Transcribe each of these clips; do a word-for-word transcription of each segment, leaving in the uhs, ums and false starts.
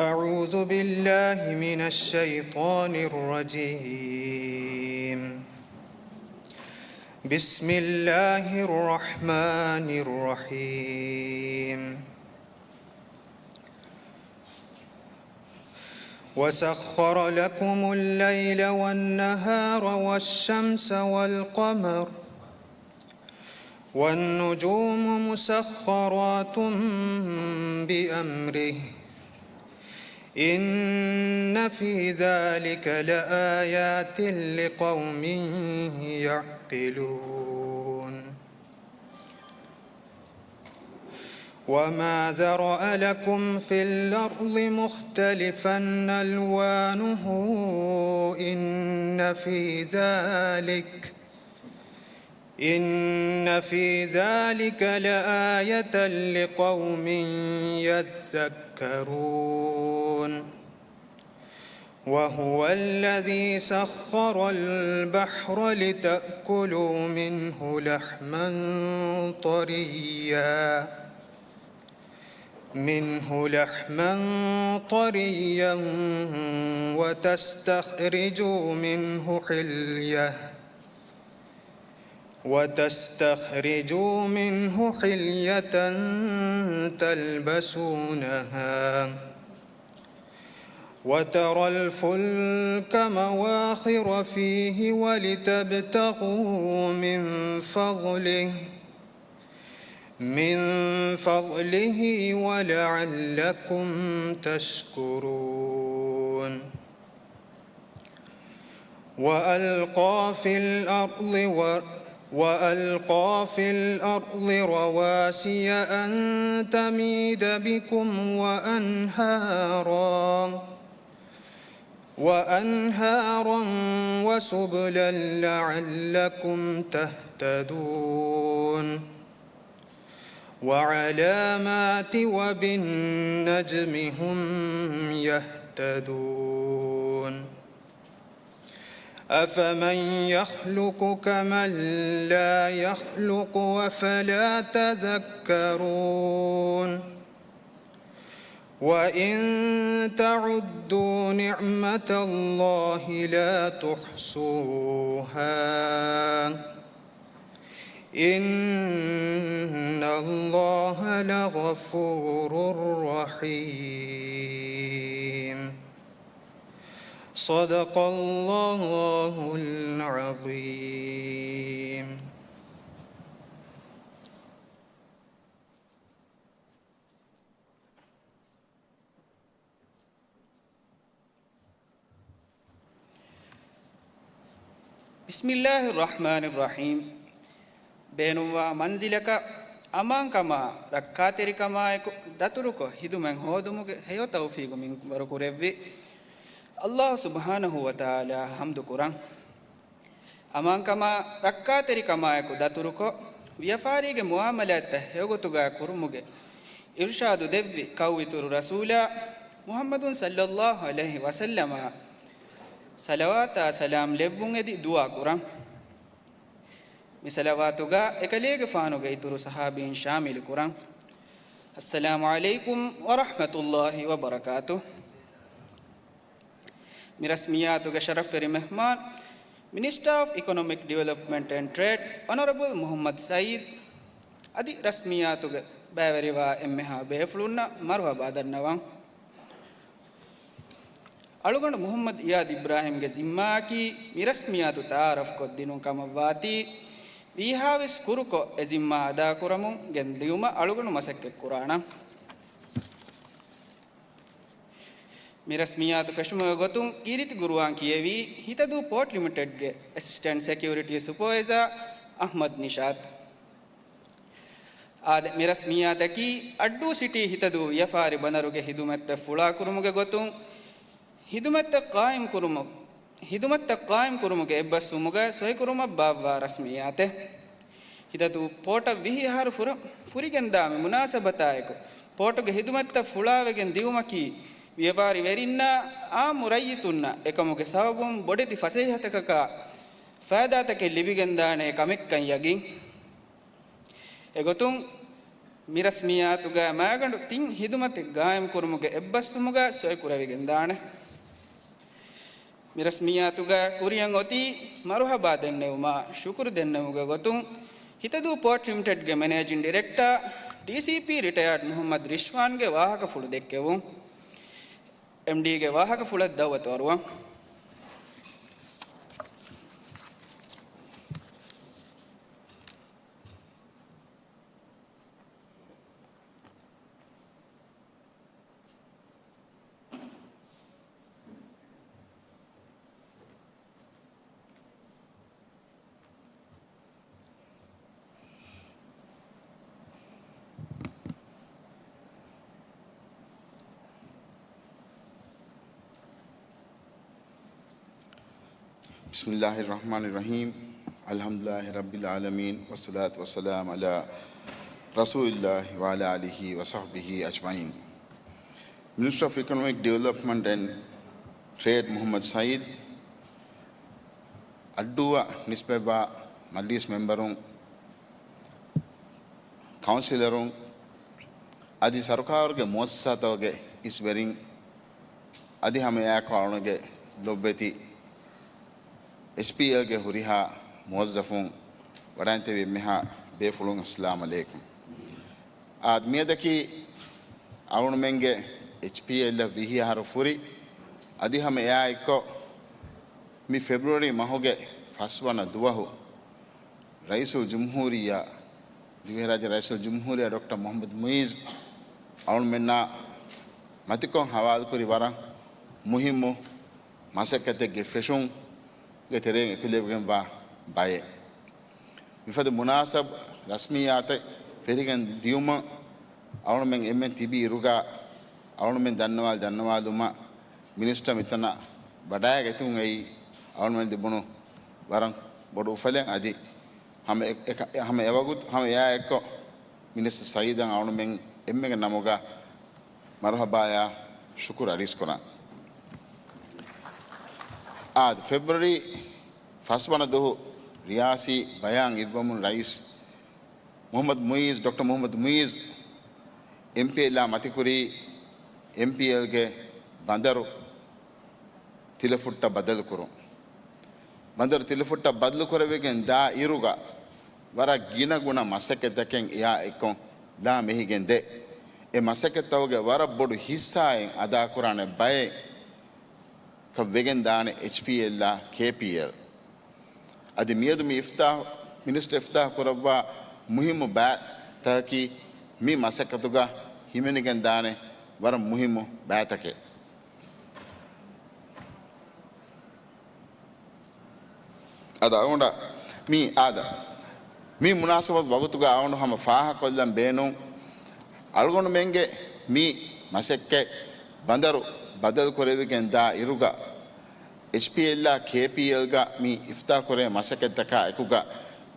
أعوذ بالله من الشيطان الرجيم. بسم الله الرحمن الرحيم. وسخر لكم الليل والنهار والشمس والقمر والنجوم مسخرات بأمره إن في ذلك لآيات لقوم يعقلون. وما ذرأ لكم في الأرض مختلفا ألوانه إن في ذلك إن في ذلك لآية لقوم يذكرون. وهو الذي سخر البحر لتأكلوا منه لحما طريا منه لحما طريا وتستخرجوا منه حلية وتستخرجوا منه حلية تلبسونها وترى الفلك مواخر فيه ولتبتغوا من فضله من فضله ولعلكم تشكرون. وألقى في الأرض و-، وألقى في الأرض رواسي أن تميد بكم وأنهارا، وأنهارا وسبلا لعلكم تهتدون. وعلامات وبالنجم هم يهتدون. أفمن يخلق كمن لا يخلق أفلا تذكرون. وإن تعدوا نعمة الله لا تحصوها إن الله لغفور رحيم. صدق الله العظيم. بسم الله الرحمن الرحيم. ބޭނުންވާ މަންޒިލަކަށް އަމާންކަމާ ރައްކާތެރިކަމާއެކު ދަތުރުކޮށް ހިދުމަތް ހޯދުމުގެ ހެޔޮ ތައުފީގު މިންވަރު ކުރެއްވި އައްލާހު ސުބްޙާނަހޫ ވަތަޢާލާ ޙަމްދު ކުރަން. އަމާންކަމާ ރައްކާތެރިކަމާއެކު ދަތުރުކޮށް، ވިޔަފާރީގެ މުޢާމަލާތްތައް ހެޔޮގޮތުގަ ކުރުމުގެ އިރުޝާދު ދެއްވި ކައުއިތުރު ރަސޫލާ މުޙައްމަދު ޞައްލައްލާހު ޢަލައިހި ވަސައްލަމަށް ޞަލަވާތާ ސަލާމް ލެއްވުން އެދި ދުޢާ ކުރަން. މި ޞަލަވާތުގަ އެކަލޭގެފާނުގެ އިތުރު ޞަޙާބީން ޝާމިލު ކުރަން. السلام عليكم ورحمة الله وبركاته. މި ރަސްމިއްޔާތުގެ ޝަރަފްވެރި މެހްމާން، މިނިސްޓާ އޮފް އިކޮނޮމިކް ޑިވެލޮޕްމަންޓް އެންޑް ޓްރޭޑް، އޮނަރަބަލް މުޙައްމަދު ސައީދު، އަދި ރަސްމިއްޔާތުގެ ބައިވެރިވާ އެންމެހާ ބޭފުޅުންނަށް މަރުޙަބާ ދަންނަވަން. އަޅުގަނޑު މުޙައްމަދު އިޔާދު އިބްރާހީމްގެ ޒިންމާއަކީ މި ރަސްމިއްޔާތު ތަޢާރަފްކޮށްދިނުން ކަމަށްވާތީ، ވީހާވެސް ކުރުކޮށް އެ ޒިންމާ އަދާކުރަމުން ގެންދިއުމަށް އަޅުގަނޑު މަސައްކަތްކުރާނަން. މި ރަސްމިއްޔާތު ފެށުމުގެ ގޮތުން ކީރިތި ގުރުއާން ކިޔެވީ، ހިތަދޫ ޕޯޓް ލިމިޓެޑްގެ އެސިސްޓެންޓް ސެކިއުރިޓީ ސުޕަވައިޒާ އަޙްމަދު ނިޝާތު. އާދެ، މި ރަސްމިއްޔާތަކީ އައްޑޫ ސިޓީ ހިތަދޫ ވިޔަފާރި ބަނދަރުގެ ހިދުމަތްތައް ފުޅާކުރުމުގެ ގޮތުން ހިދުމަތްތައް ޤާއިމްކުރުމު-، ހިދުމަތްތައް ޤާއިމްކުރުމުގެ އެއްބަސްވުމުގައި ސޮއިކުރުމަށް ބާއްވާ ރަސްމިއްޔާތެއް. ހިތަދޫ ޕޯޓަށް ވިހި އަހަރު ފުރަ-، ފުރިގެންދާ މި މުނާސަބަތާއެކު، ޕޯޓުގެ ހިދުމަތްތައް ފުޅާވެގެން ދިއުމަކީ، ވިޔަފާރިވެރިންނާ އާއްމު ރައްޔިތުންނަށް އެކަމުގެ ސަބަބުން ބޮޑެތި ފަސޭހަތަކަކާ ފައިދާތަކެއް ލިބިގެންދާނެ ކަމެއްކަން ޔަގީން. އެގޮތުން، މި ރަސްމިއްޔާތުގައި މާގަނޑު ތިން ހިދުމަތެއް ގާއިމް ކުރުމުގެ އެއްބަސްވުމުގައި ސޮއި ކުރެވިގެންދާނެ. މި ރަސްމިއްޔާތުގައި ކުރިއަށް އޮތީ މަރުހަބާ ދެންނެވުމާ ޝުކުރު ދެންނެވުމުގެ ގޮތުން، ހިތަދޫ ޕޯޓް ލިމިޓެޑްގެ މެނޭޖިން ޑިރެކްޓާ، ޑީސީޕީ ރިޓަޔާޑް މުހައްމަދު ރިޝްވާންގެ ވާހަކަފުޅު ދެއްކެވުން. އެމްޑީގެ ވާހަކަފުޅަށް ދައުވަތު އަރުވަން. بسم الله الرحمن الرحيم. الحمد لله رب العالمين، والصلاة والسلام على رسول الله وعلى آله وصحبه أجمعين. Minister of Economic Development and Trade މުޙައްމަދު ސައީދު، އައްޑޫއަށް ނިސްބަތްވާ މަޖިލީސް މެމްބަރުން، ކައުންސިލަރުން، އަދި ސަރުކާރުގެ މުއައްސަސާތަކުގެ އިސް ވެރިން، އަދި ހަމައެއާއެކު އަޅުގަނޑުގެ ލޮބުވެތި އެޗްޕީއެލްގެ ހުރިހާ މުވައްޒަފުން، ވަޑައިންތެރި އެންމެހާ ބޭފުޅުން، އައްސަލާމު ޢަލައިކުމް. އާދެ، މިއަދަކީ އަޅުގަނޑުމެންގެ އެޗްޕީއެލްއަށް ވިހި އަހަރު ފުރި. އަދި ހަމަ އެއާއެއްކޮށް، މި ފެބްރުއަރީ މަހުގެ ފަސްވަނަ ދުވަހު، ރައީސުލްޖުމްހޫރިއްޔާ، ދިވެހިރާއްޖެ ރައީސުލްޖުމްހޫރިއްޔާ ޑޮކްޓަރ މުޙައްމަދު މުޢިއްޒު އަޅުގަނޑުމެންނާ މަތިކޮށް ހަވާލުކުރި ވަރަށް މުހިއްމު މަސައްކަތެއްގެ ފެށުމުގެ ތެރެއިން އެކުލެވިގެންވާ ބައެއް. މިފަދަ މުނާސަބަ ރަސްމިއްޔާތެއް ފެށިގެން ދިޔުމަށް އަޅުގަނޑުމެން އެންމެން ތިބި އިރުގަ، އަޅުގަނޑުމެން ދަންނަވާލި ދަންނަވާލުމަށް މިނިސްޓަރ މިތަނަށް ވަޑައިގަތުމުގައި އަޅުގަނޑުމެން ލިބުނު ވަރަށް ބޮޑު އުފަލެއް. އަދި ހަމަ އެ-، އެ-، ހަމަ އެވަގުތު، ހަމަ އެއާއެއްކޮށް މިނިސްޓަރ ސައީދަށް އަޅުގަނޑުމެން އެންމެގެ ނަމުގަ މަރުޙަބާޔާ ޝުކުރު އަރިސްކުރަން. އާދެ، ފެބްރުއަރީ ފަސްވަނަ ދުވަހު ރިޔާސީ ބަޔާން އިއްވަމުން ރައީސް މުޙައްމަދު މުޢިއްޒު، ޑޮކްޓަރ މުޙައްމަދު މުޢިއްޒު އެމްޕީއެލްއާ މަތިކުރީ އެމްޕީއެލްގެ ބަނދަރު ތިލަފުއްޓަށް ބަދަލުކުރުން. ބަނދަރު ތިލަފުއްޓަށް ބަދަލުކުރެވިގެން ދާ އިރުގަ ވަރަށް ގިނަގުނަ މަސައްކަތްތަކެއް އެއާ އެއްކޮށް ލާމެހިގެން ދޭ. އެ މަސައްކަތްތަކުގެ ވަރަށް ބޮޑު ހިއްސާއެއް އަދާކުރާނެ ބައެއް ކަން ވެގެން ދާނެ އެޗްޕީއެލްއާ ކޭޕީއެލް. އަދި މިއަދު މި އިފްތާ-، މިނިސްޓަރ އިފްތާހު ކުރައްވާ މުހިއްމު ބައިތަކަކީ މި މަސައްކަތުގަ ހިމެނިގެން ދާނެ ވަރަށް މުހިއްމު ބައިތަކެއް. އަދި އަޅުގަނޑަށް މި އާދަ، މި މުނާސަބަތު ވަގުތުގަ އަޅުގަނޑު ހަމަ ފާހަގަކޮށްލަން ބޭނުން، އަޅުގަނޑުމެންގެ މި މަސައްކަތް ބަނދަރު ބަދަލުކުރެވިގެން ދާ އިރުގަ، އެޗްޕީއެލްއާ ކޭޕީއެލްގަ މި އިފްތާކުރޭ މަސައްކަތްތަކާ އެކުގަ،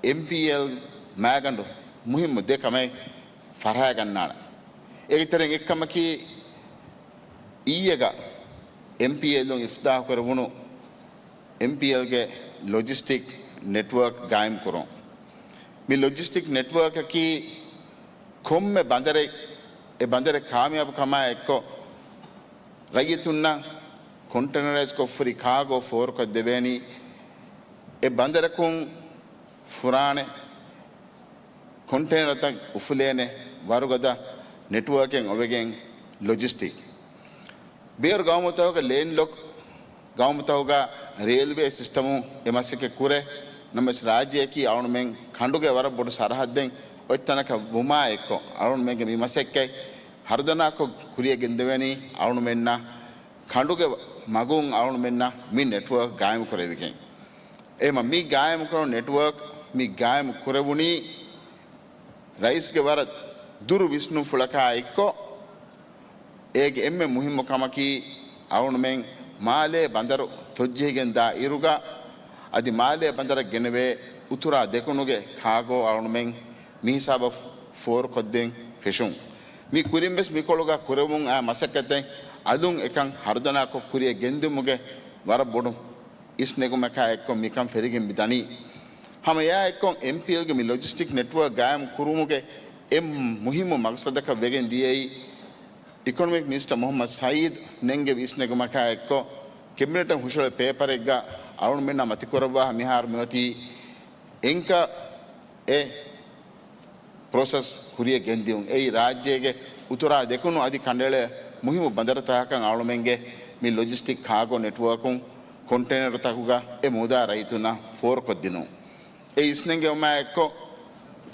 އެމްޕީއެލް މާގަނޑު މުހިއްމު ދެ ކަމެއް ފަރާގަންނާނެ. އޭގެ ތެރެއިން އެއްކަމަކީ، އިއްޔެގަ އެމްޕީއެލުން އިފްތާކުރެވުނު އެމްޕީއެލްގެ ލޮޖިސްޓިކް ނެޓްވަރކް ގާއިމްކުރުން. މި ލޮޖިސްޓިކް ނެޓްވަރކަކީ ކޮންމެ ބަނދަރެއް، އެ ބަނދަރެއް ކާމިޔާބުކަމާ އެއްކޮށް، ރައްޔިތުންނަށް ކޮންޓެނަރައިޒްކޮށްފަ ހުރި ކާގޯ ފޯރުކޮށްދެވޭނީ، އެ ބަނދަރަކުން ފުރާނެ ކޮންޓެއިނަރތައް އުފުލޭނެ ވަރުގަދަ ނެޓްވަރކެއް އޮވެގެން ލޮޖިސްޓިކް. ބޭރު ގައުމުތަކުގަ ލޭންޑް ލޮކް ގައުމުތަކުގަ ރޭލްވޭ ސިސްޓަމުން އެ މަސައްކަތް ކުރޭ. ނަމަވެސް ރާއްޖެއަކީ އަޅުގަނޑުމެން ކަނޑުގެ ވަރަށް ބޮޑު ސަރަހައްދެއް އޮތް ތަނަކަށް ވުމާ އެއްކޮށް، އަޅުގަނޑުމެންގެ މި މަސައްކަތް ހަރުދަނާކޮށް ކުރިއަށް ގެންދެވެނީ އަޅުގަނޑުމެންނަށް ކަނޑުގެ މަގުން އަޅުގަނޑުމެންނަށް މި ނެޓްވަރކް ގާއިމް ކުރެވިގެން. އެހެންމަ މި ގާއިމް ކުރުނު ނެޓްވަރކް މި ގާއިމް ކުރެވުނީ ރައީސްގެ ވަރަށް ދުރު ވިސްނުންފުޅަކާ އެއްކޮށް، އޭގެ އެންމެ މުހިއްމު ކަމަކީ، އަޅުގަނޑުމެން މާލޭ ބަނދަރު ތޮއްޖެހިގެން ދާ އިރުގަ، އަދި މާލޭ ބަނދަރަށް ގެނެވޭ އުތުރާ ދެކުނުގެ ކާގޯ އަޅުގަނޑުމެން މި ހިސާބަށް ފޯރުކޮށްދޭން ފެށުން. މި ކުރިންވެސް މިކޮޅުގަ ކުރެވުން އައި މަސައްކަތެއް އަލުން އެކަން ހަރުދަނާކޮށް ކުރިއަށް ގެންދިއުމުގެ ވަރަށް ބޮޑު އިސްނެގުމަކާ އެއްކޮށް މިކަން ފެށިގެން މި ދަނީ. ހަމަ އެއާ އެއްކޮށް އެމްޕީއެލްގެ މި ލޮޖިސްޓިކް ނެޓްވަރކް ގާއިމް ކުރުމުގެ އެ މުހިއްމު މަގްސަދަކަށް ވެގެން ދިޔައީ، އިކޮނޮމިކް މިނިސްޓަރ މުހައްމަދު ސައީދު ނެންގެވި އިސްނެގުމަކާ އެއްކޮށް، ކެބިނެޓަށް ހުށަހެޅި ޕޭޕަރެއްގަ އަޅުމެންނާ މަތިކުރައްވާ މިހާރު މިއޮތީ އެންކަ އެ ޕްރޮސެސް ކުރިޔަށް ގެންދިޔުން. އެއީ ރާއްޖޭގެ އުތުރާ ދެކުނު އަދި ކަނޑައެޅޭ މުހިއްމު ބަނދަރުތަކަކަށް އަޅުމެންގެ މި ލޮޖިސްޓިކް ކާގޯ ނެޓްވޯކުން ކޮންޓޭނަރުތަކުގަ އެ މުދާ ރައްޔިތުންނަށް ފޯރުކޮށްދިނުން. އެ އިސްނެންގެވުމާ އެއްކޮށް،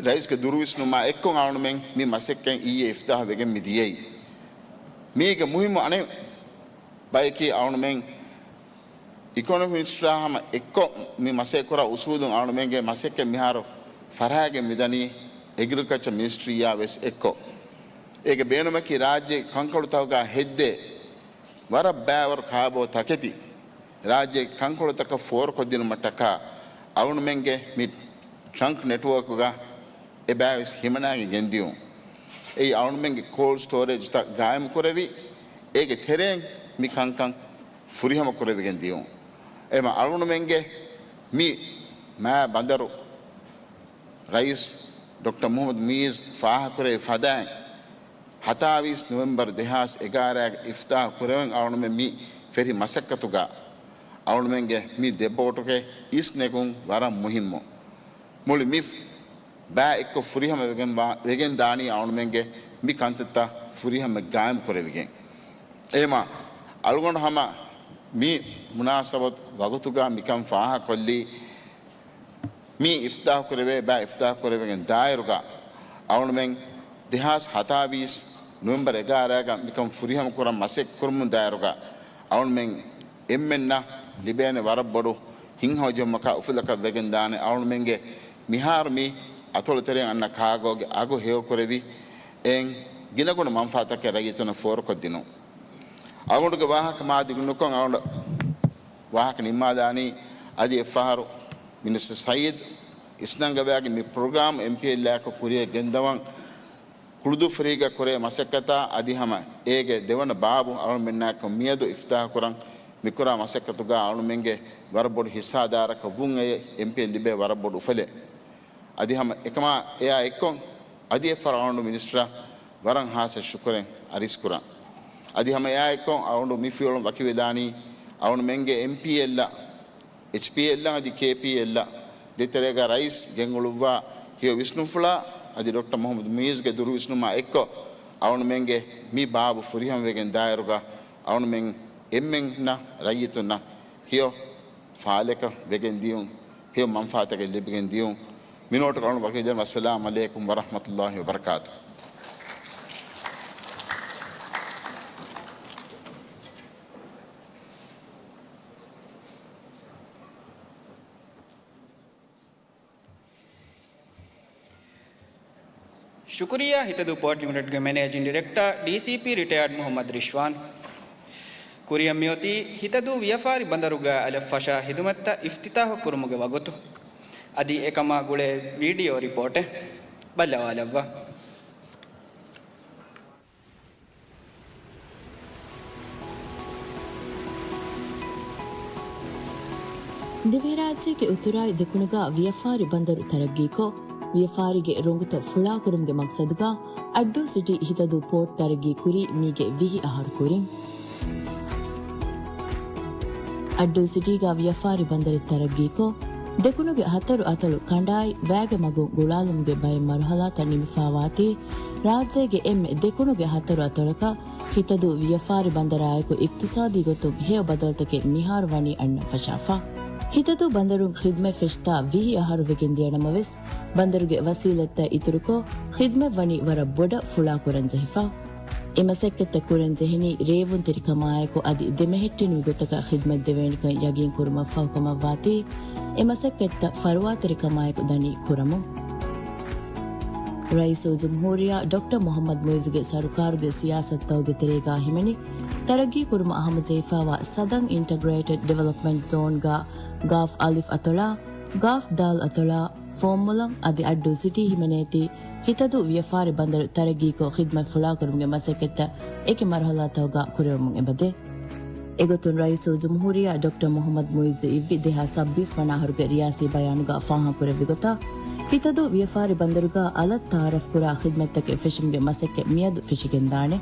ރައީސްގެ ދުރުވިސްނުމާ އެއްކޮށް އަޅުމެން މި މަސައްކަތް އިއްޔެ އިފްތާހު ވެގެން މި ދިޔައީ. މީގެ މުހިއްމު އަނެއް ބަޔަކީ އަޅުމެން އިކޮނޮމިކް މިނިސްޓަރާ ހަމަ އެއްކޮށް މި މަސައްކަތް ކުރާ އުސޫލުން އަޅުމެންގެ މަސައްކަތް މިހާރު ފަރާގެން މިދަނީ އެގްރިކަލްޗަރ މިނިސްޓްރީއާ ވެސް އެއްކޮށް. އޭގެ ބޭނުމަކީ ރާއްޖޭގެ ކަންކޮޅުތަކުގަ ހެއްދޭ ވަރަށް ބައިވަރު ކާބޯ ތަކެތި ރާއްޖޭގެ ކަންކޮޅުތަކަށް ފޯރުކޮށްދިނުމަށްޓަކާ އަޅުމެންގެ މި ޓްރަންކް ނެޓްވޯކުގަ އެބައިވެސް ހިމަނާގެން ގެންދިޔުން. އެއީ އަޅުމެންގެ ކޯލްޑް ސްޓޯރޭޖްތައް ގާއިމް ކުރެވި، އޭގެ ތެރެއިން މި ކަންކަން ފުރިހަމަ ކުރެވިގެން ދިޔުން. އެމަ އަޅުގަނޑުމެންގެ މި މާ ބަނދަރު ރައީސް ޑޮކްޓަރ މުހައްމަދު މުއިއްޒު ފާހަގަކުރެއްވި ފަދައިން، ހަތާވީސް ނޮވެމްބަރު ދެހާސް އެގާރައިގަ އިފްތާހު ކުރެވެން އަޅުގަނޑުމެން މި ފެށި މަސައްކަތުގަ އަޅުގަނޑުމެންގެ މި ދެ ބޯޓުގެ އިސްނެގުން ވަރަށް މުހިއްމު. މުޅި މި ބައި އެއްކޮށް ފުރިހަމަ ވެގެން ވާ، ވެގެން ދާނީ އަޅުމެންގެ މި ކަންތައްތައް ފުރިހަމަ ގާއިމް ކުރެވިގެން. އެހެމަ އަޅުގަނޑު ހަމަ މި މުނާސަބަތު ވަގުތުގަ މިކަން ފާހަގަކޮށްލީ، މި އިފްތާހު ކުރެވޭ ބައި އިފްތާހު ކުރެވިގެން ދާއިރުގަ އަޅުމެން ދެހާސް ހަތާވީސް ނޮވެމްބަރު އެގާރައިގަ މިކަން ފުރިހަމަ ކުރަން މަސައްކަތް ކުރަމުން ދާއިރުގަ އަޅުމެން އެންމެންނަށް ލިބޭނެ ވަރަށް ބޮޑު ހިތްހަމަޖެހުމަކާ އުފުލަކަށް ވެގެން ދާނެ. އަޅުމެންގެ މިހާރު މި އަތޮޅު ތެރެއިން އަންނަ ކާގޯގެ އަގު ހެޔޮކުރެވި، އެއިން ގިނަގުނަ މަންފާތަކެއް ރައްޔިތުންނަށް ފޯރުކޮށްދިނުން. އަޅުގަނޑުގެ ވާހަކަ މާ ދިގުނުކޮށް އަޅުގަނޑު ވާހަކަ ނިންމާލާނީ. އަދި އެއްފަހަރު މިނިސްޓަރ ސައީދު އިސްނަންގަވާގެ މި ޕްރޮގްރާމް އެމްޕީއެލްއާއެކު ކުރިއަށް ގެންދަވަން ކުޅުދޫ ފުރީގަ ކުރޭ މަސައްކަތާ އަދި ހަމަ އޭގެ ދެވަނަ ބާބު އަޅުމެންނާއެކު މިއަދު އިފްތާހު ކުރަން މިކުރާ މަސައްކަތުގަ އަޅުމެންގެ ވަރަށް ބޮޑު ހިއްސާދާރަކަށް ވުން އެ އެމްޕީއެލް ލިބޭ ވަރަށް ބޮޑު އުފަލެއް. އަދި ހަމަ އެކަމާ އެއާ އެއްކޮށް އަދި އެއްފަހަރު އަޅުގަނޑު މިނިސްޓަރަށް ވަރަށް ހާއްސަ ޝުކުރެއް އަރިސްކުރަން. އަދި ހަމަ އެއާ އެއްކޮށް އަޅުގަނޑު މި ފިޔަވަޅުން ވަކިވެދާނީ އަޅުގަނޑުމެންގެ އެމްޕީއެލްއަށް، އެޗްޕީއެލްއަށް އަދި ކޭޕީއެލްއަށް ދެތެރޭގަ ރައީސް ގެންގުޅުއްވާ ހެޔޮ ވިސްނުންފުޅާ އަދި ޑޮކްޓަރ މުހައްމަދު މުއިއްޒުގެ ދުރުވިސްނުމާ އެއްކޮށް އަޅުގަނޑުމެންގެ މި ބާބު ފުރިހަމަވެގެން ދާއިރުގަ އަޅުގަނޑުމެން އެންމެންނަށް ރައްޔިތުންނަށް ހެޔޮ ފާލަކަށް ވެގެން ދިޔުން، ހެޔޮ މަންފާތަކެއް ލިބިގެން ދިޔުން. މިނޯޓު ކަޅުން ވަކިވެދެން. އައްސަލާމް ޢަލައިކުމް ވަރަޙްމަތުﷲި ވަބަރަކާތު. ޝުކުރިއްޔާ ހިތަދޫ ޕޯޓް ލިމިޓެޑްގެ މެނޭޖިން ޑިރެކްޓާ، ޑީސީޕީ ރިޓަޔާޑް މުޙައްމަދު ރިޝްވާން. ކުރިއަށް މިއޮތީ ހިތަދޫ ވިޔަފާރި ބަނދަރުގަ އަލަށް ފަށާ ޚިދުމަތްތައް އިފްތިތާޙު ކުރުމުގެ ވަގުތު. އަދި އެކަމާ ގުޅޭ ވީޑިއޯ ރިޕޯޓެއް ބައްލަވާލައްވާ. ދިވެހިރާއްޖޭގެ އުތުރާއި ދެކުނުގަ ވިޔަފާރި ބަނދަރު ތަރައްގީކޮށް، ވިޔަފާރީގެ ރޮނގުތައް ފުޅާކުރުމުގެ މަގްސަދުގަ އައްޑޫ ސިޓީ ހިތަދޫ ޕޯޓް ތަރައްގީ ކުރީ މީގެ ވިހި އަހަރު ކުރިން. އައްޑޫ ސިޓީގަ ވިޔަފާރި ބަނދަރެއް ތަރައްގީކޮށް، ދެކުނުގެ ހަތަރު އަތޮޅު ކަނޑާއި ވައިގެ މަގުން ގުޅާލުމުގެ ބައެއް މަރުހަލާތައް ނިމިފާވާތީ، ރާއްޖޭގެ އެންމެ ދެކުނުގެ ހަތަރު އަތޮޅަކަށް ހިތަދޫ ވިޔަފާރި ބަނދަރާއެކު އިޤްތިޞާދީ ގޮތުން ހެޔޮ ބަދަލުތަކެއް މިހާރު ވަނީ އަންނަން ފަށާފަ. ހިތަދޫ ބަނދަރުން ޚިދްމަތް ފެށިތާ ވިހި އަހަރު ވެގެން ދިޔަނަމަވެސް، ބަނދަރުގެ ވަސީލަތްތައް އިތުރުކޮށް، ޚިދްމަތް ވަނީ ވަރަށް ބޮޑަށް ފުޅާކުރަން ޖެހިފަ. އެ މަސައްކަތްތައް ކުރަން ޖެހެނީ ރޭވުންތެރިކަމާއެކު އަދި ދެމެހެއްޓެނިވި ގޮތަކަށް ޚިދްމަތް ދެވޭނެކަން ޔަގީން ކުރުމަށްފަހުކަމަށްވާތީ، އެ މަސައްކަތްތައް ފަރުވާތެރިކަމާއެކު ދަނީ ކުރަމުން. ރައީސުލްޖުމްހޫރިއްޔާ ޑޮކްޓަރ މުޙައްމަދު މުއިއްޒުގެ ސަރުކާރުގެ ސިޔާސަތުތަކުގެ ތެރޭގާ ހިމެނި، ތަރައްގީކުރުމަށް ހަމަޖެހިފާވާ ސަދަން އިންޓަގްރޭޓެޑް ޑިވެލޮޕްމަންޓް ޒޯންގާ ގާފް އަލިފް އަތޮޅާ، ގާފް ދާލް އަތޮޅާ، ފޯއްމުލަން އަދި އައްޑޫ ސިޓީ ހިމެނޭތީ، ހިތަދޫ ވިޔަފާރި ބަނދަރު ތަރައްގީކޮށް ޚިދްމަތް ފުޅާކުރުމުގެ މަސައްކަތްތައް އެކި މަރުހަލާތަކުގަ ކުރެވެމުން އެބަދޭ. އެގޮތުން ރައީސުލްޖުމްހޫރިއްޔާ ޑޮކްޓަރ މުޙައްމަދު މުއިއްޒު އިއްވި ދެހާސް ސައްބީސް ވަނަ އަހަރުގެ ރިޔާސީ ބަޔާނުގަ ފާހަގަކުރެއްވި ގޮތަށް، ހިތަދޫ ވިޔަފާރި ބަނދަރުގަ އަލަށް ތައާރަފްކުރާ ޚިދްމަތްތަކެއް ފެށުމުގެ މަސައްކަތް މިއަދު ފެށިގެންދާނެ.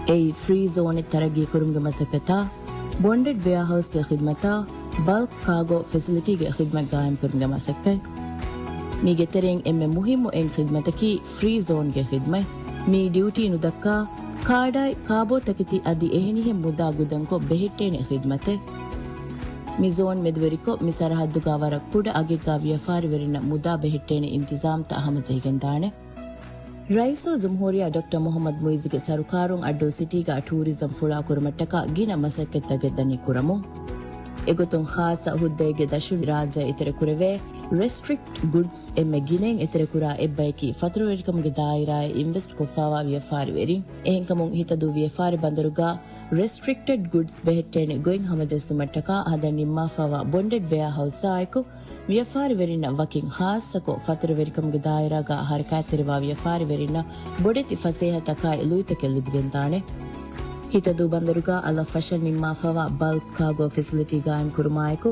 އެއީ ފްރީ ޒޯނެއް ތަރައްގީކުރުމުގެ މަސައްކަތާ، ބޮންޑެޑް ވެއާހައުސްގެ ޚިދްމަތާ، ބަލްކް ކާގޯ ފެސިލިޓީގެ ޚިދްމަތް ގާއިމްކުރުމުގެ މަސައްކަތް. މީގެ ތެރެއިން އެންމެ މުހިއްމު އެއް ޚިދްމަތަކީ ފްރީ ޒޯންގެ ޚިދްމަތް. މި ޑިއުޓީ ނުދައްކާ، ކާޑާއި ކާބޯތަކެތި އަދި އެހެނިހެން މުދާ ގުދަންކޮށް ބެހެއްޓޭނެ ޚިދްމަތެއް. މި ޒޯން މެދުވެރިކޮށް، މި ސަރަހައްދުގަ ވަރަށް ކުޑަ އަގެއްގަ ވިޔަފާރިވެރިންނަށް މުދާ ބެހެއްޓޭނެ އިންތިޒާމްތައް ހަމަޖެހިގެންދާނެ. ރައީސުލްޖުމްހޫރިއްޔާ ޑޮކްޓަރ މުޙައްމަދު މުޢިއްޒުގެ ސަރުކާރުން އައްޑޫ ސިޓީގަ ޓޫރިޒަމް ފުޅާކުރުމަށްޓަކާ ގިނަ މަސައްކަތްތަކެއް ދަނީ ކުރަމުން. އެގޮތުން ޚާއްޞަ ހުއްދައެއްގެ ދަށުން ރާއްޖެ އެތެރެކުރެވޭ ރެސްޓްރިކްޓް ގުޑްސް އެންމެ ގިނައިން އެތެރެކުރާ އެއްބަޔަކީ ފަތުރުވެރިކަމުގެ ދާއިރާއެއް އިންވެސްޓް ކޮށްފާވާ ވިޔަފާރިވެރިން. އެހެންކަމުން ހިތަދޫ ވިޔަފާރި ބަނދަރުގަ ރެސްޓްރިކްޓެޑް ގުޑްސް ބެހެއްޓޭނެ ގޮތް ހަމަޖެއްސުމަށްޓަކާ ހަދަން ނިންމާފާވާ ބޮންޑެޑް ވެއާހައުސްއާއެކު، ވިޔަފާރިވެރިންނަށް ވަކިން ޚާއްޞަކޮށް ފަތުރުވެރިކަމުގެ ދާއިރާގަ ހަރަކާތްތެރިވާ ވިޔަފާރިވެރިންނަށް ބޮޑެތި ފަސޭހަތަކާއި ލުއިތަކެއް ލިބިގެންދާނެ. ހިތަދޫ ބަނދަރުގަ އަލަށް ފަށަން ނިންމާފަވާ ބަލްކް ކާގޯ ފެސިލިޓީ ގާއިމްކުރުމާއެކު،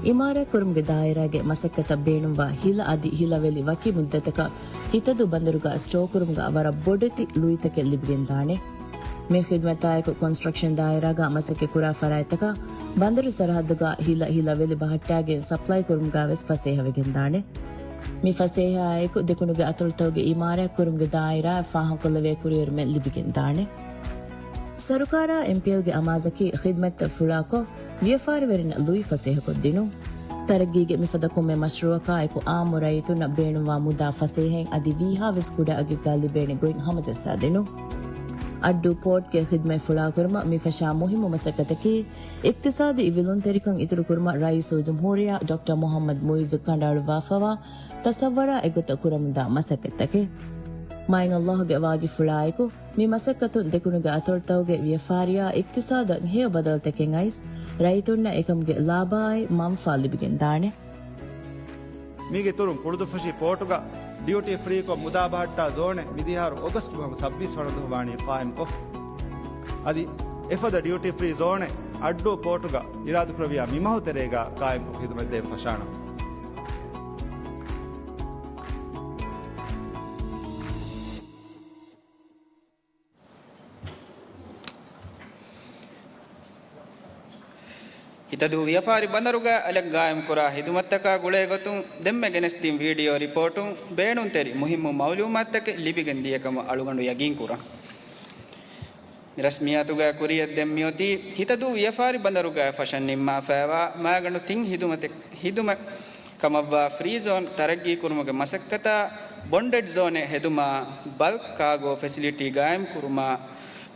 އިމާރާތްކުރުމުގެ ދާއިރާގެ މަސައްކަތަށް ބޭނުންވާ ހިލަ އަދި ހިލަވެލި ވަކި މުއްދަތަކަށް ހިތަދޫ ބަނދަރުގަ ސްޓޯކުރުމުގަ ވަރަށް ބޮޑެތި ލުއިތަކެއް ލިބިގެންދާނެ. މި ޚިދްމަތާއެކު ކޮންސްޓްރަކްޝަން ދާއިރާގަ މަސައްކަތްކުރާ ފަރާތްތަކަށް ބަނދަރު ސަރަހައްދުގަ ހިލަ ހިލަވެލި ބަހައްޓާގެން ސަޕްލައިކުރުމުގަވެސް ފަސޭހަވެގެންދާނެ. މި ފަސޭހައާއެކު ދެކުނުގެ އަތޮޅުތަކުގެ އިމާރާތްކުރުމުގެ ދާއިރާއަށް ފާހަގަކޮށްލެވޭ ކުރިއެރުމެއް ލިބިގެންދާނެ. ސަރުކާރާ އެމްޕީއެލްގެ އަމާޒަކީ ޚިދްމަތްތައް ފުޅާކޮށް، ވިޔަފާރިވެރިންނަށް ލުއި ފަސޭހަކޮށްދިނުން. ތަރައްގީގެ މިފަދަ ކޮންމެ މަޝްރޫއަކާއެކު އާއްމު ރައްޔިތުންނަށް ބޭނުންވާ މުދާ ފަސޭހައިން އަދި ވީހާވެސް ކުޑަ އަގެއްގަ ލިބޭނެ ގޮތް ހަމަޖައްސާދިނުން. އައްޑޫ ޕޯޓްގެ ޚިދްމަތް ފުޅާކުރުމަށް މި ފަށާ މުހިއްމު މަސައްކަތަކީ، އިޤްތިޞާދީ ވިލުންތެރިކަން އިތުރުކުރުމަށް ރައީސުލްޖުމްހޫރިއްޔާ ޑޮކްޓަރ މުޙައްމަދު މުޢިއްޒު ކަނޑައަޅުއްވާފަވާ ތަޞައްވަރާ އެގޮތަށް ކުރަމުންދާ މަސައްކަތްތަކެއް. މާތް ﷲ ގެ ވާގިފުޅާއެކު، މި މަސައްކަތުން ދެކުނުގެ އަތޮޅުތަކުގެ ވިޔަފާރިއާ އިޤްތިޞާދަށް ހެޔޮ ބަދަލުތަކެއް އައިސް، ރައްޔިތުންނަށް އެކަމުގެ ލާބާއި މަންފާ ލިބިގެންދާނެ. މީގެ އިތުރުން ކުޅުދުއްފަށި ޕޯޓުގަ ޑިއުޓީ ފްރީކޮށް މުދާ ބަހައްޓާ ޒޯނެއް މިދިހާރު އޮގަސްޓް މަހުގެ ސައްބީސް ވަނަ ދުވަހު ވާނީ ޤާއިމްކޮށްފަ. އަދި އެފަދަ ޑިއުޓީ ފްރީ ޒޯނެއް އައްޑޫ ޕޯޓުގަ އިރާދަކުރެއްވިޔާ މިމަހު ތެރޭގަ ޤާއިމްކޮށް ޚިދުމަތްދޭން ފަށާނަން. ހިތަދޫ ވިޔަފާރި ބަނދަރުގަ އަލަށް ގާއިމްކުރާ ޚިދުމަތްތަކާ ގުޅޭގޮތުން ދެންމެ ގެނެސްދިން ވީޑިއޯ ރިޕޯޓުން ބޭނުންތެރި މުހިއްމު މައުލޫމާތުތަކެއް ލިބިގެން ދިޔަކަމަށް އަޅުގަނޑު ޔަގީންކުރަން. މި ރަސްމިއްޔާތުގަ ކުރިއަށް ދެން މިއޮތީ ހިތަދޫ ވިޔަފާރި ބަނދަރުގަ ފަށަން ނިންމާފައިވާ މައިގަނޑު ތިން ޚިދުމަތެއް، ޚިދުމަތް ކަމަށްވާ ފްރީ ޒޯން ތަރައްގީކުރުމުގެ މަސައްކަތާ، ބޮންޑެޑް ޒޯނެއް ހެދުމާ، ބަލްކް ކާގޯ ފެސިލިޓީ ގާއިމްކުރުމާ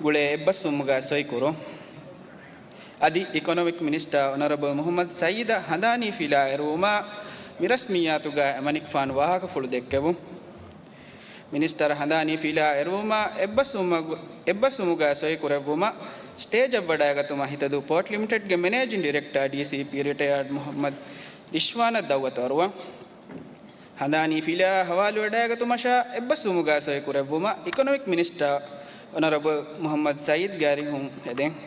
ގުޅޭ އެއްބަސްވުމުގަ ސޮއިކުރުން. އަދި އިކޮނޮމިކް މިނިސްޓާ އޮނަރަބަލް މުޙައްމަދު ސައީދަށް ހަނދާނީ ފިލާ އެރުވުމާ، މި ރަސްމިއްޔާތުގަ އެމަނިކުފާނު ވާހަކަފުޅު ދެއްކެވުން. މިނިސްޓަރަށް ހަނދާނީ ފިލާ އެރުވުމާ، އެއްބަސްވުމަގު-، އެއްބަސްވުމުގަ ސޮއިކުރެއްވުމަށް ސްޓޭޖަށް ވަޑައިގަތުމަށް ހިތަދޫ ޕޯޓް ލިމިޓެޑްގެ މެނޭޖިން ޑިރެކްޓާ ޑީސީޕީ ރިޓަޔާޑް މުޙައްމަދު ރިޝްވާނަށް ދައުވަތު އަރުވަން. ހަނދާނީ ފިލާއާ ހަވާލުވެވަޑައިގަތުމަށާ އެއްބަސްވުމުގަ ސޮއިކުރެއްވުމަށް އިކޮނޮމިކް މިނިސްޓާ އޮނަރަބަލް މުޙައްމަދު ސައީދުގެ އަރިހުން ހެދެން.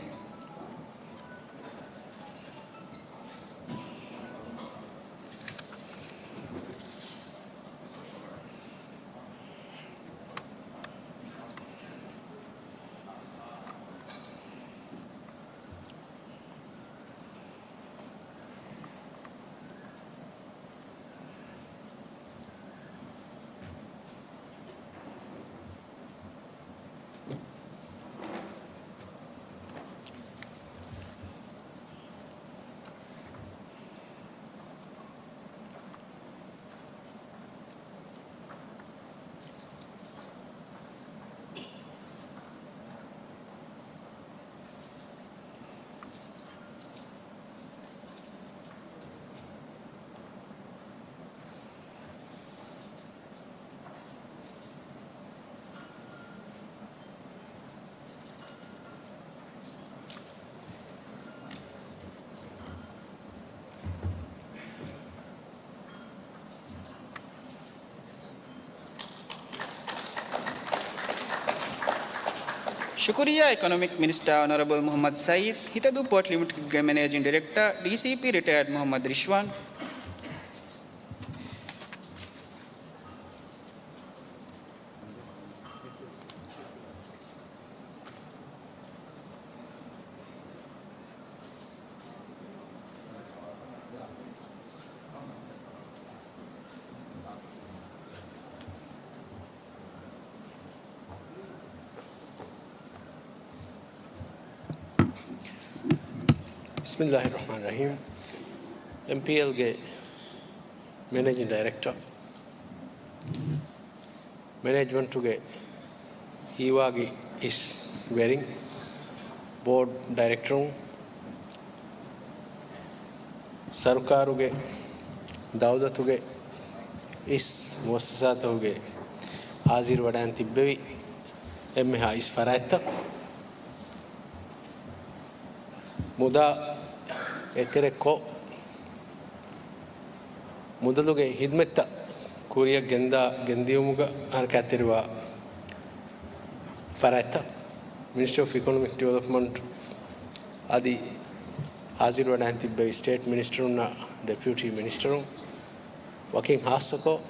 ޝުކުރިއްޔާ އިކޮނޮމިކް މިނިސްޓާ އޮނަރަބަލް މުޙައްމަދު ސައީދު، ހިތަދޫ ޕޯޓް ލިމިޓެޑްގެ މެނޭޖިން ޑިރެކްޓާ، ޑީސީޕީ ރިޓަޔާޑް މުޙައްމަދު ރިޝްވާން. ބިސްމިއްލާހި ރަޙްމާނި ރަޙީމް. އެމްޕީއެލްގެ މެނޭޖިން ޑައިރެކްޓަރ، މެނޭޖްމަންޓުގެ ހީވާގި އިސް ވެރިން، ބޯޑް ޑައިރެކްޓަރުން، ސަރުކާރުގެ، ދައުލަތުގެ އިސް މުއައްސަސާތަކުގެ ހާޒިރު ވަޑައިން ތިއްބެވި އެންމެހާ އިސް ފަރާތްތައް، މުދާ އެތެރެކޮށް، މުދަލުގެ ހިދްމަތްތައް ކުރިއަށް ގެންދާ، ގެންދިޔުމުގަ ހަރަކާތްތެރިވާ ފަރާތްތައް، މިނިސްޓްރީ އޮފް އިކޮނޮމިކް ޑިވެލޮޕްމަންޓް އަދި ހާޒިރު ވަޑައިން ތިއްބެވި ސްޓޭޓް މިނިސްޓަރުންނާ ޑެޕިއުޓީ މިނިސްޓަރުން، ވަކިން ހާއްސަކޮށް،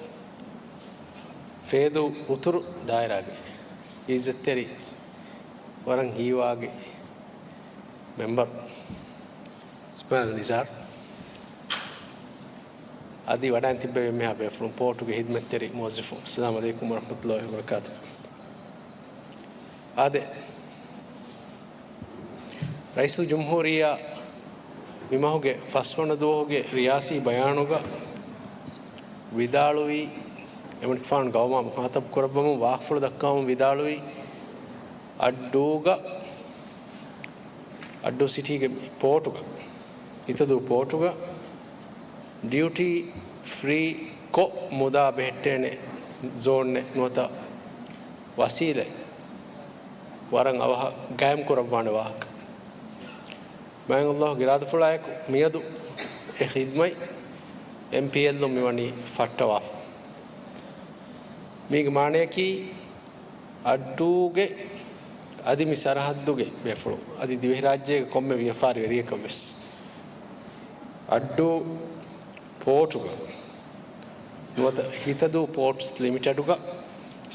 ފޭދޫ އުތުރު ދާއިރާގެ އިއްޒަތްތެރި ވަރަށް ހީވާގި މެމްބަރު އިސްމާއިލް ނިޒާރު އަދި ވަޑައިން ތިއްބެވި އެންމެހާ ބޭފުޅުން، ޕޯޓުގެ ހިދްމަތްތެރި މުވައްޒަފުން، އައްސަލާމު ޢަލައިކުމް ވަރަޙްމަތުﷲ ވަބަރަކާތުހު. އާދެ، ރައީސުލްޖުމްހޫރިއްޔާ މި މަހުގެ ފަސްވަނަ ދުވަހުގެ ރިޔާސީ ބަޔާނުގަ ވިދާޅުވީ، އެމަނިކުފާނު ގައުމާ މުޚާޠަބު ކުރައްވަމުން ވާހަކަފުޅު ދައްކަވަމުން ވިދާޅުވީ، އައްޑޫގަ، އައްޑޫ ސިޓީގެ ޕޯޓުގަ، ހިތަދޫ ޕޯޓުގަ ޑިއުޓީ ފްރީ ކޮށް މުދާ ބެހެއްޓޭނެ ޒޯންއެއް ނުވަތަ ވަސީލަތް ވަރަށް އަވަހަށް ގާއިމް ކުރައްވާނެ ވާހަކަ. މާތް ﷲގެ އިރާދަފުޅާއެކު މިއަދު އެ ޚިދްމަތް އެމްޕީއެލްއުން މިވަނީ ފައްޓަވާފަ. މީގެ މާނަޔަކީ، އައްޑޫގެ އަދި މި ސަރަހައްދުގެ ބޭފުޅުން އަދި ދިވެހިރާއްޖޭގެ ކޮންމެ ވިޔަފާރިވެރިޔަކަށް ވެސް އައްޑޫ ޕޯޓުގަ ނުވަތަ ހިތަދޫ ޕޯޓްސް ލިމިޓެޑުގަ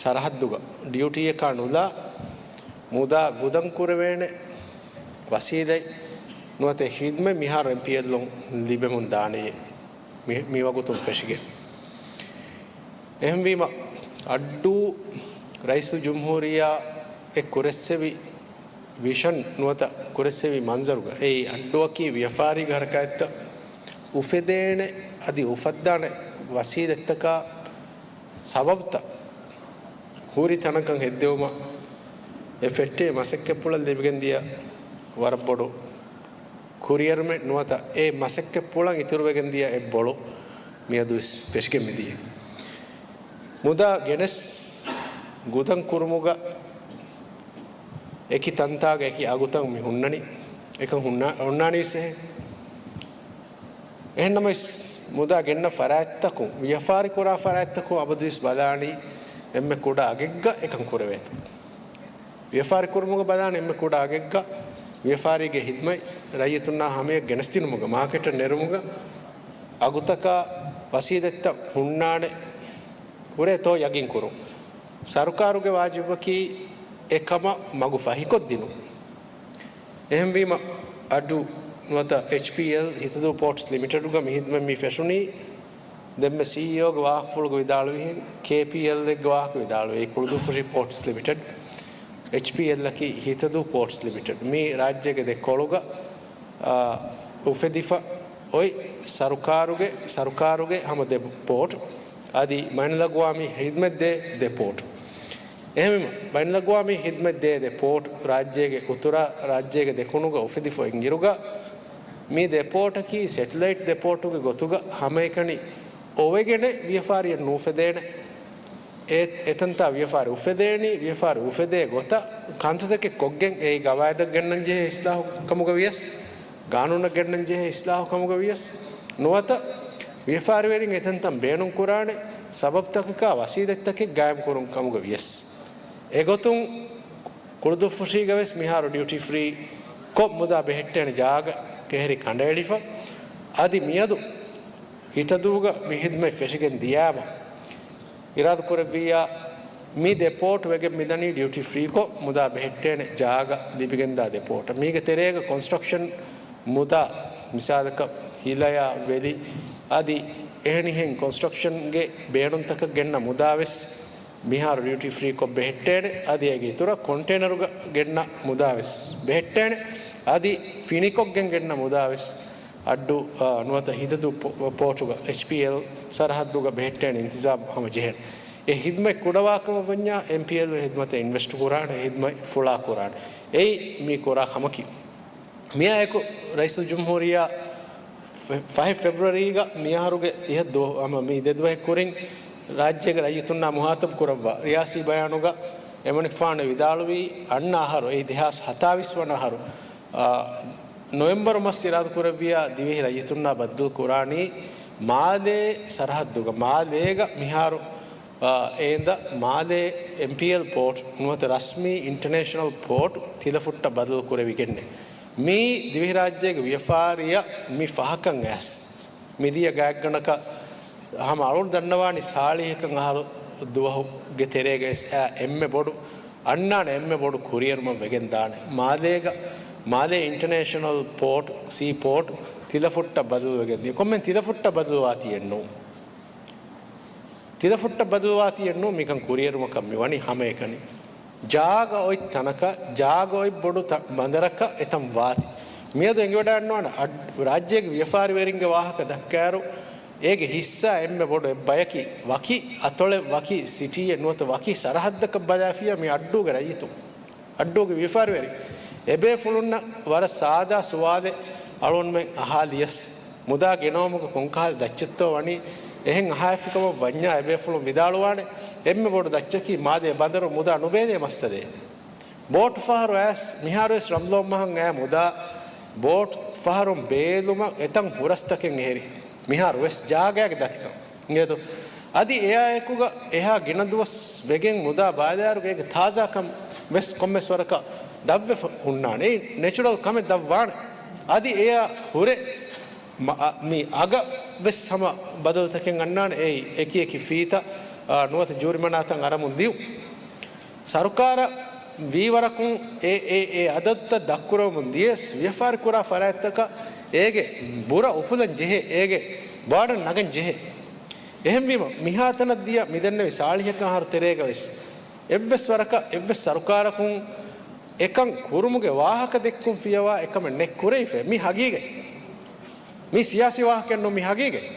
ސަރަހައްދުގަ ޑިއުޓީއަކާ ނުލާ މުދާ ގުދަން ކުރެވޭނެ ވަސީލަތް ނުވަތަ ޚިދްމަތް މިހާރު އެމްޕީއެލްއުން ލިބެމުން ދާނެޔޭ. މި، މި ވަގުތުން ފެށިގެން. އެހެންވީމަ، އައްޑޫ ރައީސުލްޖުމްހޫރިއްޔާ އެ ކުރެއްސެވި ވިޝަން ނުވަތަ ކުރެއްސެވި މަންޒަރުގަ އެއީ އައްޑޫއަކީ ވިޔަފާރީގެ ހަރަކާތްތައް އުފެދޭނެ އަދި އުފައްދާނެ ވަސީލަތްތަކާ ސަބަބުތައް ހުރި ތަނަކަށް ހެއްދެވުމަށް އެ ފެއްޓޭ މަސައްކަތްޕުޅަށް ލިބިގެންދިޔަ ވަރަށް ބޮޑު ކުރިއެރުމެއް ނުވަތަ އެ މަސައްކަތްޕުޅަށް އިތުރުވެގެން ދިޔަ އެއްބޮޅު މިއަދުވެސް ފެށިގެން މިދިޔަ. މުދާ ގެނެސް ގުދަން ކުރުމުގަ އެކި ތަންތާގަ އެކި އަގުތައް މި ހުންނަނީ. އެކަން ހުންނާ-، ހުންނާނީވެސް އެހެން. އެހެންނަމަވެސް، މުދާ ގެންނަ ފަރާތްތަކުން، ވިޔަފާރި ކުރާ ފަރާތްތަކުން އަބަދުވެސް ބަލާނީ އެންމެ ކުޑަ އަގެއްގަ އެކަން ކުރެވޭތޯ. ވިޔަފާރި ކުރުމުގަ ބަލާނެ އެންމެ ކުޑަ އަގެއްގަ ވިޔަފާރީގެ ހިދްމަތް ރައްޔިތުންނާ ހަމަޔަށް ގެނެސްދިނުމުގަ، މާކެޓަށް ނެރުމުގަ، އަގުތަކާ ވަސީލަތްތައް ހުންނާނެ ހުރޭތޯ ޔަގީން ކުރުން. ސަރުކާރުގެ ވާޖިބަކީ އެ ކަމަށް މަގު ފަހިކޮށްދިނުން. އެހެންވީމަ، އައްޑޫ ނުވަތަ އެޗްޕީއެލް ހިތަދޫ ޕޯޓްސް ލިމިޓެޑުގަ މި ހިދްމަތް މި ފެށުނީ، ދެންމެ ސީއީއޯގެ ވާހަކަފުޅުގަ ވިދާޅުވިހެން، ކޭޕީއެލްއެއްގެ ވާހަކަ ވިދާޅުވޭ، ކުޅުދުއްފުށި ޕޯޓްސް ލިމިޓެޑް، އެޗްޕީއެލްއަކީ ހިތަދޫ ޕޯޓްސް ލިމިޓެޑް. މީ ރާއްޖޭގެ ދެ ކޮޅުގަ، އާ، އުފެދިފަ އޮތް ސަރުކާރުގެ، ސަރުކާރުގެ ހަމަ ދެ ޕޯޓް އަދި ބައިނަލްއަގްވާމީ ހިދްމަތްދޭ ދެ ޕޯޓް. އެހެންވީމަ، ބައިނަލްއަގްވާމީ ހިދްމަތްދޭ ދެ ޕޯޓް ރާއްޖޭގެ އުތުރާ ރާއްޖޭގެ ދެކުނުގަ އުފެދިފަ އިންއިރުގަ، މި ދެ ޕޯޓަކީ ސެޓެލައިޓް ދެ ޕޯޓުގެ ގޮތުގަ ހަމައެކަނި އޮވެގެނެއް ވިޔަފާރިއެއް ނޫފެދޭނެ. އެ، އެތަންތާ ވިޔަފާރި އުފެދޭނީ، ވިޔަފާރި އުފެދޭ ގޮތަށް ކަންތައްތަކެއް ކޮށްގެން، އެއީ ގަވާއިދަށް ގެންނަން ޖެހޭ އިސްލާހު ކަމުގަ ވިޔަސް، ގާނޫނަށް ގެންނަން ޖެހޭ އިސްލާހު ކަމުގަ ވިޔަސް ނުވަތަ، ވިޔަފާރިވެރިން އެތަންތަން ބޭނުންކުރާނެ ސަބަބުތަކަކާ ވަސީލަތްތަކެއް ގާއިމްކުރުން ކަމުގަ ވިޔަސް. އެގޮތުން، ކުޅުދުއްފުށީގަވެސް މިހާރު ޑިއުޓީ ފްރީ ކޮށް މުދާ ބެހެއްޓޭނެ ޖާގަ ކެހެރި ކަނޑައެޅިފަ. އަދި މިއަދު ހިތަދޫގަ މި ހިދްމަތް ފެށިގެން ދިޔާމަ، އިރާދަކުރެއްވިއްޔާ، މި ދެ ޕޯޓް ވެގެން މިދަނީ ޑިއުޓީ ފްރީކޮށް މުދާ ބެހެއްޓޭނެ ޖާގަ ލިބިގެންދާ ދެ ޕޯޓަށް. މީގެ ތެރޭގަ ކޮންސްޓްރަކްޝަން މުދާ، މިސާލަކަށް ހިލަޔާ ވެލި އަދި އެހެނިހެން ކޮންސްޓްރަކްޝަންގެ ބޭނުންތަކަށް ގެންނަ މުދާވެސް މިހާރު ޑިއުޓީ ފްރީކޮށް ބެހެއްޓޭނެ. އަދި އޭގެ އިތުރަށް ކޮންޓޭނަރުގަ ގެންނަ މުދާވެސް ބެހެއްޓޭނެ. އަދި ފިނިކޮށްގެން ގެންނަ މުދާވެސް އައްޑޫ، އާ، ނުވަތަ ހިތަދޫ ޕޯ-، ޕޯޓުގަ، އެޗްޕީއެލް ސަރަހައްދުގަ ބެހެއްޓޭނެ އިންތިޒާމު ހަމަ ޖެހޭނެ. އެ ހިދުމަތް ކުޑަވާކަމަށް ވަންޏާ އެމްޕީއެލް އެ ހިދުމަތަށް އިންވެސްޓް ކުރާނެ، އެ ހިދުމަތް ފުޅާ ކުރާނެ. އެއީ މި ކުރާ ކަމަކީ. މިއާއެކު ރައީސުލްޖުމްހޫރިއްޔާ ފެ-، ފަހެއް ފެބްރުއަރީގަ މިއަހަރުގެ އިހަށް ދުވަ-، ހަމަ މި ދެ ދުވަހެއް ކުރިން ރާއްޖޭގެ ރައްޔިތުންނާ މުހާތަބު ކުރައްވާ ރިޔާސީ ބަޔާނުގަ އެމަނިކުފާނު ވިދާޅުވީ އަންނަ އަހަރު، އެއީ ދެހާސް ހަތާވީސް ވަނަ އަހަރު، އާ، ނޮވެމްބަރު މަސް އިރާދަކުރެއްވިޔާ ދިވެހި ރައްޔިތުންނާ ބައްދަލު ކުރާނީ މާލޭ ސަރަހައްދުގަ، މާލޭގަ މިހާރު އާ، އޭނދަ މާލޭ އެމްޕީއެލް ޕޯޓް ނުވަތަ ރަސްމީ އިންޓަނޭޝަނަލް ޕޯޓް ތިލަފުއްޓަށް ބަދަލު ކުރެވިގެންނެ. މީ ދިވެހިރާއްޖޭގެ ވިޔަފާރިއަށް މި ފަހަކަށް އައިސް. މިދިޔަ ގާތްގަނޑަކަށް ހަމަ އަޅުން ދަންނަވާނީ ސާޅީހަކަށް އަހަރު ދުވަހުގެ ތެރޭގައި އެ އެންމެ ބޮޑު އަންނާނެ، އެންމެ ބޮޑު ކުރިއެރުމަށް ވެގެން ދާނެ. މާލޭގަ، މާލޭ އިންޓަނޭޝަނަލް ޕޯޓް، ސީ ޕޯޓް ތިލަފުއްޓަށް ބަދަލު ވެގެން ދިޔަ. ކޮންމެ ތިލަފުއްޓަށް ބަދަލުވާތީއެއް ނޫން. ތިލަފުއްޓަށް ބަދަލުވާތީއެއްނޫން މިކަން ކުރިއެރުމަކަށް މިވަނީ ހަމައެކަނި. ޖާގަ އޮތް ތަނަކަށް، ޖާގަ އޮތް ބޮޑު ތަ-، ބަނދަރަކަށް އެތަން ވާތީ. މިއަދު އެނގިވަޑައިގަންނަވާނެ އައް-، ރާއްޖޭގެ ވިޔަފާރިވެރިންގެ ވާހަކަ ދައްކާއިރު، އޭގެ ހިއްސާ އެންމެ ބޮޑު އެއްބަޔަކީ، ވަކި އަތޮޅެއް، ވަކި ސިޓީއެއް ނުވަތަ ވަކި ސަރަހައްދަކަށް ބަލާފިޔާ މި އައްޑޫގެ ރައްޔިތުން. އައްޑޫގެ ވިޔަފާރިވެރި އެބޭފުޅުންނަށް ވަރަށް ސާދާ ސުވާލެއް އަޅުގަނޑުމެން އަހާލިޔަސް، މުދާ ގެނައުމުގަ ކޮންކަހަލަ ދައްޗެއްތޯ ވަނީ؟ އެހެން އަހާފިކަމަށް ވަންޏާ އެބޭފުޅުން ވިދާޅުވާނެ، އެންމެ ބޮޑު ދައްޗަކީ މާލޭ ބަނދަރު މުދާ ނުބޭލޭ މައްސަލައެއް. ބޯޓު ފަހަރު އައިސް، މިހާރުވެސް ރަމްޟާން މަހަށް އައި މުދާ ބޯޓު ފަހަރުން ބޭލުމަށް އެތަން ހުރަސްތަކެއް އެހެރި. މިހާރުވެސް ޖާގައިގެ ދަތިކަން. އިނގޭތޯ؟ އަދި އެއާއެކުގަ އެހާ ގިނަ ދުވަސް ވެގެން މުދާ ބާލާއިރު އޭގެ ތާޒާކަން ވެސް ކޮންމެސް ވަރަކަށް ދަށްވެފަ ހުންނާނެ. އެއީ ނެޗުރަލް ކަމެއް ދަށްވާނެ. އަދި އެއާ ހުރެ މަ-، އަ-، މި އަގަށް ވެސް ހަމަ ބަދަލުތަކެއް އަންނާނެ. އެއީ އެކި އެކި ފީތަ، އާ، ނުވަތަ ޖޫރިމަނާތައް އަރަމުން ދިޔުން. ސަރުކާރަށް ވީވަރަކުން އެ، އެ، އެ އަދަދުތައް ދަށްކުރަމުން ދިޔަސް، ވިޔަފާރި ކުރާ ފަރާތްތަކަށް އޭގެ ބުރަ އުފުލަން ޖެހޭ، އޭގެ ބާޑަން ނަގަން ޖެހޭ. އެހެންވީމަ، މިހާތަނަށް ދިޔަ މިދެންނެވި ސާޅީހަކަށް އަހަރު ތެރޭގަ ވެސް އެއްވެސް ވަރަކަށް އެއްވެސް ސަރުކާރަކުން އެކަން ކުރުމުގެ ވާހަކަ ދެއްކުން ފިޔަވާ އެކަމެއް ނެތް ކުރެވިފައި. މި ހަގީގަތް. މީ ސިޔާސީ ވާހަކައެއް ނޫން، މި ހަގީގަތް.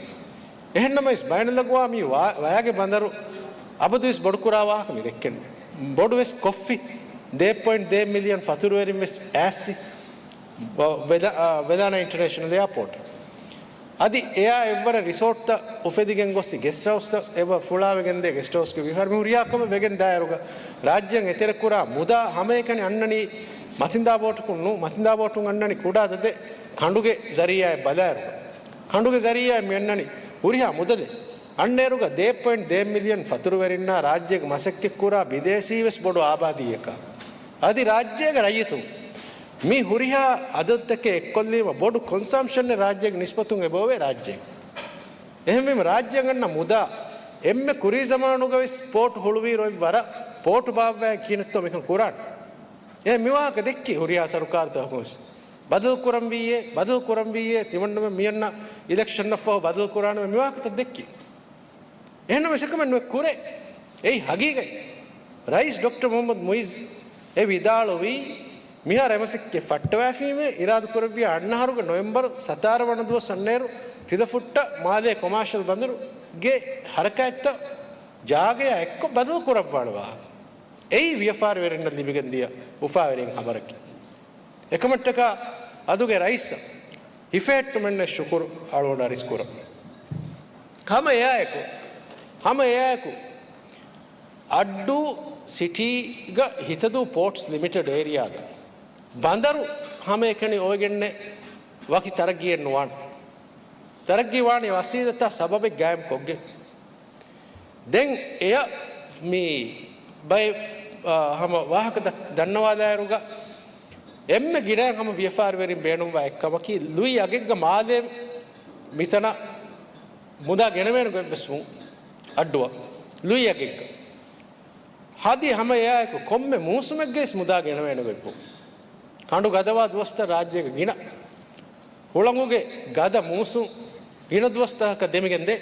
އެހެންނަމަވެސް ބައިނަލްއަގުވާމީ ވާ-، ވަޔާގެ ބަނދަރު އަބަދުވެސް ބޮޑުކުރާ ވާހަކަ މި ދެއްކެން. ބޮޑުވެސް ކޮށްފި. ދެ ޕޮއިންޓް ދެ މިލިއަން ފަތުރުވެރިން ވެސް އައިސް ވެލާ-، އާ، ވެލާނާ އިންޓަރނޭޝަނަލް އެއާޕޯޓް. އަދި އެއާ އެއްވަރަށް ރިސޯޓްތައް އުފެދިގެން ގޮސް ގެސްޓް ހައުސްތައް އެބަ ފުޅާވެގެންދޭ ގެސްޓް ހައުސްގެ ވިޔަފާރި މި ހުރިހާ ކަމެއް ވެގެން ދާއިރުގަ ރާއްޖޭން އެތެރެކުރާ މުދާ ހަމައެކަނި އަންނަނީ މަތިންދާ ބޯޓަކުން ނޫ، މަތިންދާ ބޯޓުން އަންނަނީ ކުޑާ ދަދެއް ކަނޑުގެ ޒަރީއާއެއް ބަލާއިރުގަ. ކަނޑުގެ ޒަރީއާއެއް މި އަންނަނީ ހުރިހާ މުދަލެއް. އަންނައިރުގަ ދެ ޕޮއިންޓް ދެ މިލިއަން ފަތުރުވެރިންނާ ރާއްޖޭގެ މަސައްކަތްކުރާ ބިދޭސީ ވެސް ބޮޑު އާބާދީއަކަށް. އަދި ރާއްޖޭގެ ރައްޔިތުން މި ހުރިހާ އަދަދުތަކެއް އެއްކޮށްލީމަ ބޮޑު ކޮންސަމްޝަނެއް ރާއްޖޭގެ ނިސްބަތުން އެބައޮވޭ ރާއްޖޭގެ. އެހެންވީމަ ރާއްޖޭގަ އަންނަ މުދާ އެންމެ ކުރީ ޒަމާނުގަ ވެސް ޕޯޓު ހުޅުވިއިރު އޮތް ވަރަށް ޕޯޓު ބާއްވާ ކިހިނެއްތޯ މިކަން ކުރާނެ. އެ މިވާހަކަ ދެއްކި ހުރިހާ ސަރުކާރުތަކަކުން ވެސް. ބަދަލު ކުރަންވީއޭ، ބަދަލު ކުރަންވީއޭ، ތިމަންނަމެން މިއަންނަ އިލެކްޝަންއަށްފަހު ބަދަލު ކުރާނަމޭ މިވާހަކަތައް ދެއްކި. އެހެންނަމަވެސް އެކަމެއް ނުއެއް ކުރޭ. އެއީ ހަގީގަތް. ރައީސް ޑޮކްޓަރ މުހައްމަދު މުއިއްޒު އެ ވިދާޅުވީ، މިހާރު އެމަސައްކަތް ފައްޓަވައިފީމޭ، އިރާދަކުރެއްވިޔާ އަންނަ އަހަރުގެ ނޮވެމްބަރު ސަތާރަ ވަނަ ދުވަސް އަންނައިރު ތިލަފުއްޓަށް މާލޭ ކޮމާޝަލް ބަނދަރުގެ ހަރަކާތްތައް ޖާގަޔާ އެއްކޮށް ބަދަލު ކުރައްވާނެ ވާހަކަ. އެއީ ވިޔަފާރިވެރިންނަށް ލިބިގެންދިޔަ އުފާވެރިން ހަބަރަކީ. އެކަމަށްޓަކާ އަދުގެ ރައީސަށް ހިފެހެއްޓުމެއްނެއް ޝުކުރު އަޅުގަނޑު އަރިސް ކުރަން. ހަމަ އެއާއެކު، ހަމަ އެއާއެކު އައްޑޫ ސިޓީގަ ހިތަދޫ ޕޯޓްސް ލިމިޓެޑް އޭރިއާގަ ބަނދަރު ހަމައެކަނި އޮވެގެންނެއް ވަކި ތަރައްގީއެއް ނުވާނެ. ތަރައްގީ ވާނީ ވަސީލަތާ ސަބަބެއް ގާއިމް ކޮށްގެން. ދެން އެޔަށް މި ބައެއް، އާ، ހަމަ ވާހަކަ ދަ-، ދަންނަވާލާއިރުގަ އެންމެ ގިނައިން ހަމަ ވިޔަފާރިވެރިން ބޭނުންވާ އެއްކަމަކީ ލުއި އަގެއްގަ މާލޭ މިތަނަށް މުދާ ގެނެވޭނެ ގޮތްވެސް ވުން. އައްޑުއަށް ލުއި އަގެއްގަ. ހަދި ހަމަ އެއާއެކު ކޮންމެ މޫސުމެއްގައިސް މުދާ ގެނެވޭނެ ގޮތްބު. ކަނޑު ގަދަވާ ދުވަސްތައް ރާއްޖޭގަ ގިނަ. ހުޅަނގުގެ ގަދަ މޫސުން ގިނަ ދުވަސްތަކަކަށް ދެމިގެންދޭ.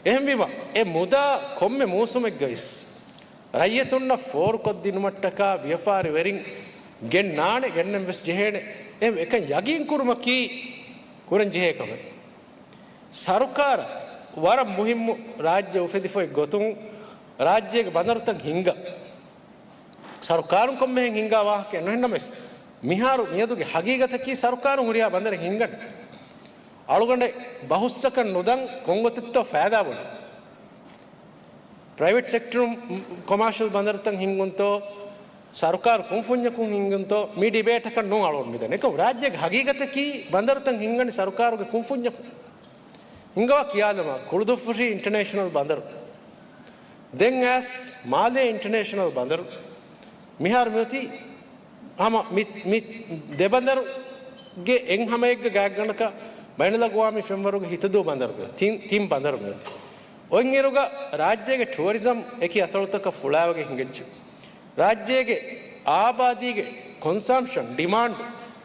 އެހެންވީމަ، އެ މުދާ ކޮންމެ މޫސުމެއްގައިސް ރައްޔިތުންނަށް ފޯރުކޮށްދިނުމަށްޓަކާ ވިޔަފާރިވެރިން ގެންނާނެ، ގެންނަން ވެސް ޖެހޭނެ. އެހެން އެކަން ޔަގީން ކުރުމަކީ ކުރަން ޖެހޭ ކަމެއް. ސަރުކާރަށް ވަރަށް މުހިއްމު ރާއްޖެ އުފެދިފައި ގޮތުން ރާއްޖޭގެ ބަނދަރުތައް ހިންގަ. ސަރުކާރުން ކޮންމެހެން ހިންގާ ވާހަކައެއް ނުހެންނަމަވެސް، މިހާރު މިއަދުގެ ހަގީގަތަކީ ސަރުކާރުން ހުރިހާ ބަނދަރެއް ހިންގަން. އަޅުގަނޑެއް ބަހުސްއަކަށް ނުދަން ކޮންގޮތެއްތޯ ފައިދާ ބޮޑު. ޕްރައިވެޓް ސެކްޓަރުން ކޮމާޝަލް ބަނދަރުތައް ހިންގުންތޯ، ސަރުކާރު ކުންފުންޏަކުން ހިންގުންތޯ، މި ޑިބޭޓަކަށް ނޫން އަޅުގަނޑު މިދަނީ. އެކަމު ރާއްޖޭގެ ހަގީގަތަކީ ބަނދަރުތައް ހިންގަނީ ސަރުކާރުގެ ކުންފުންޏަކުން. ހިންގަވާ ކިޔާލަމާ، ކުޅުދުއްފުށި އިންޓަނޭޝަނަލް ބަނދަރު. ދެން އައިސް މާލޭ އިންޓަނޭޝަނަލް ބަނދަރު. މިހާރު މިއޮތީ ހަމަ މި، މި ދެ ބަނދަރުގެ އެއް ހަމައެއްގަ ގާތްގަނޑަކަށް ބައިނަލްއަގުވާމީ ފެންވަރުގެ ހިތަދޫ ބަނދަރު ތިން، ތިން ބަނދަރު މިއޮތީ. އޮތްއިރުގަ ރާއްޖޭގެ ޓުއަރިޒަމް އެކި އަތޮޅުތަކަށް ފުޅާވެގެން ހިނގައްޖެ. ރާއްޖޭގެ އާބާދީގެ ކޮންސަމްޝަން ޑިމާންޑް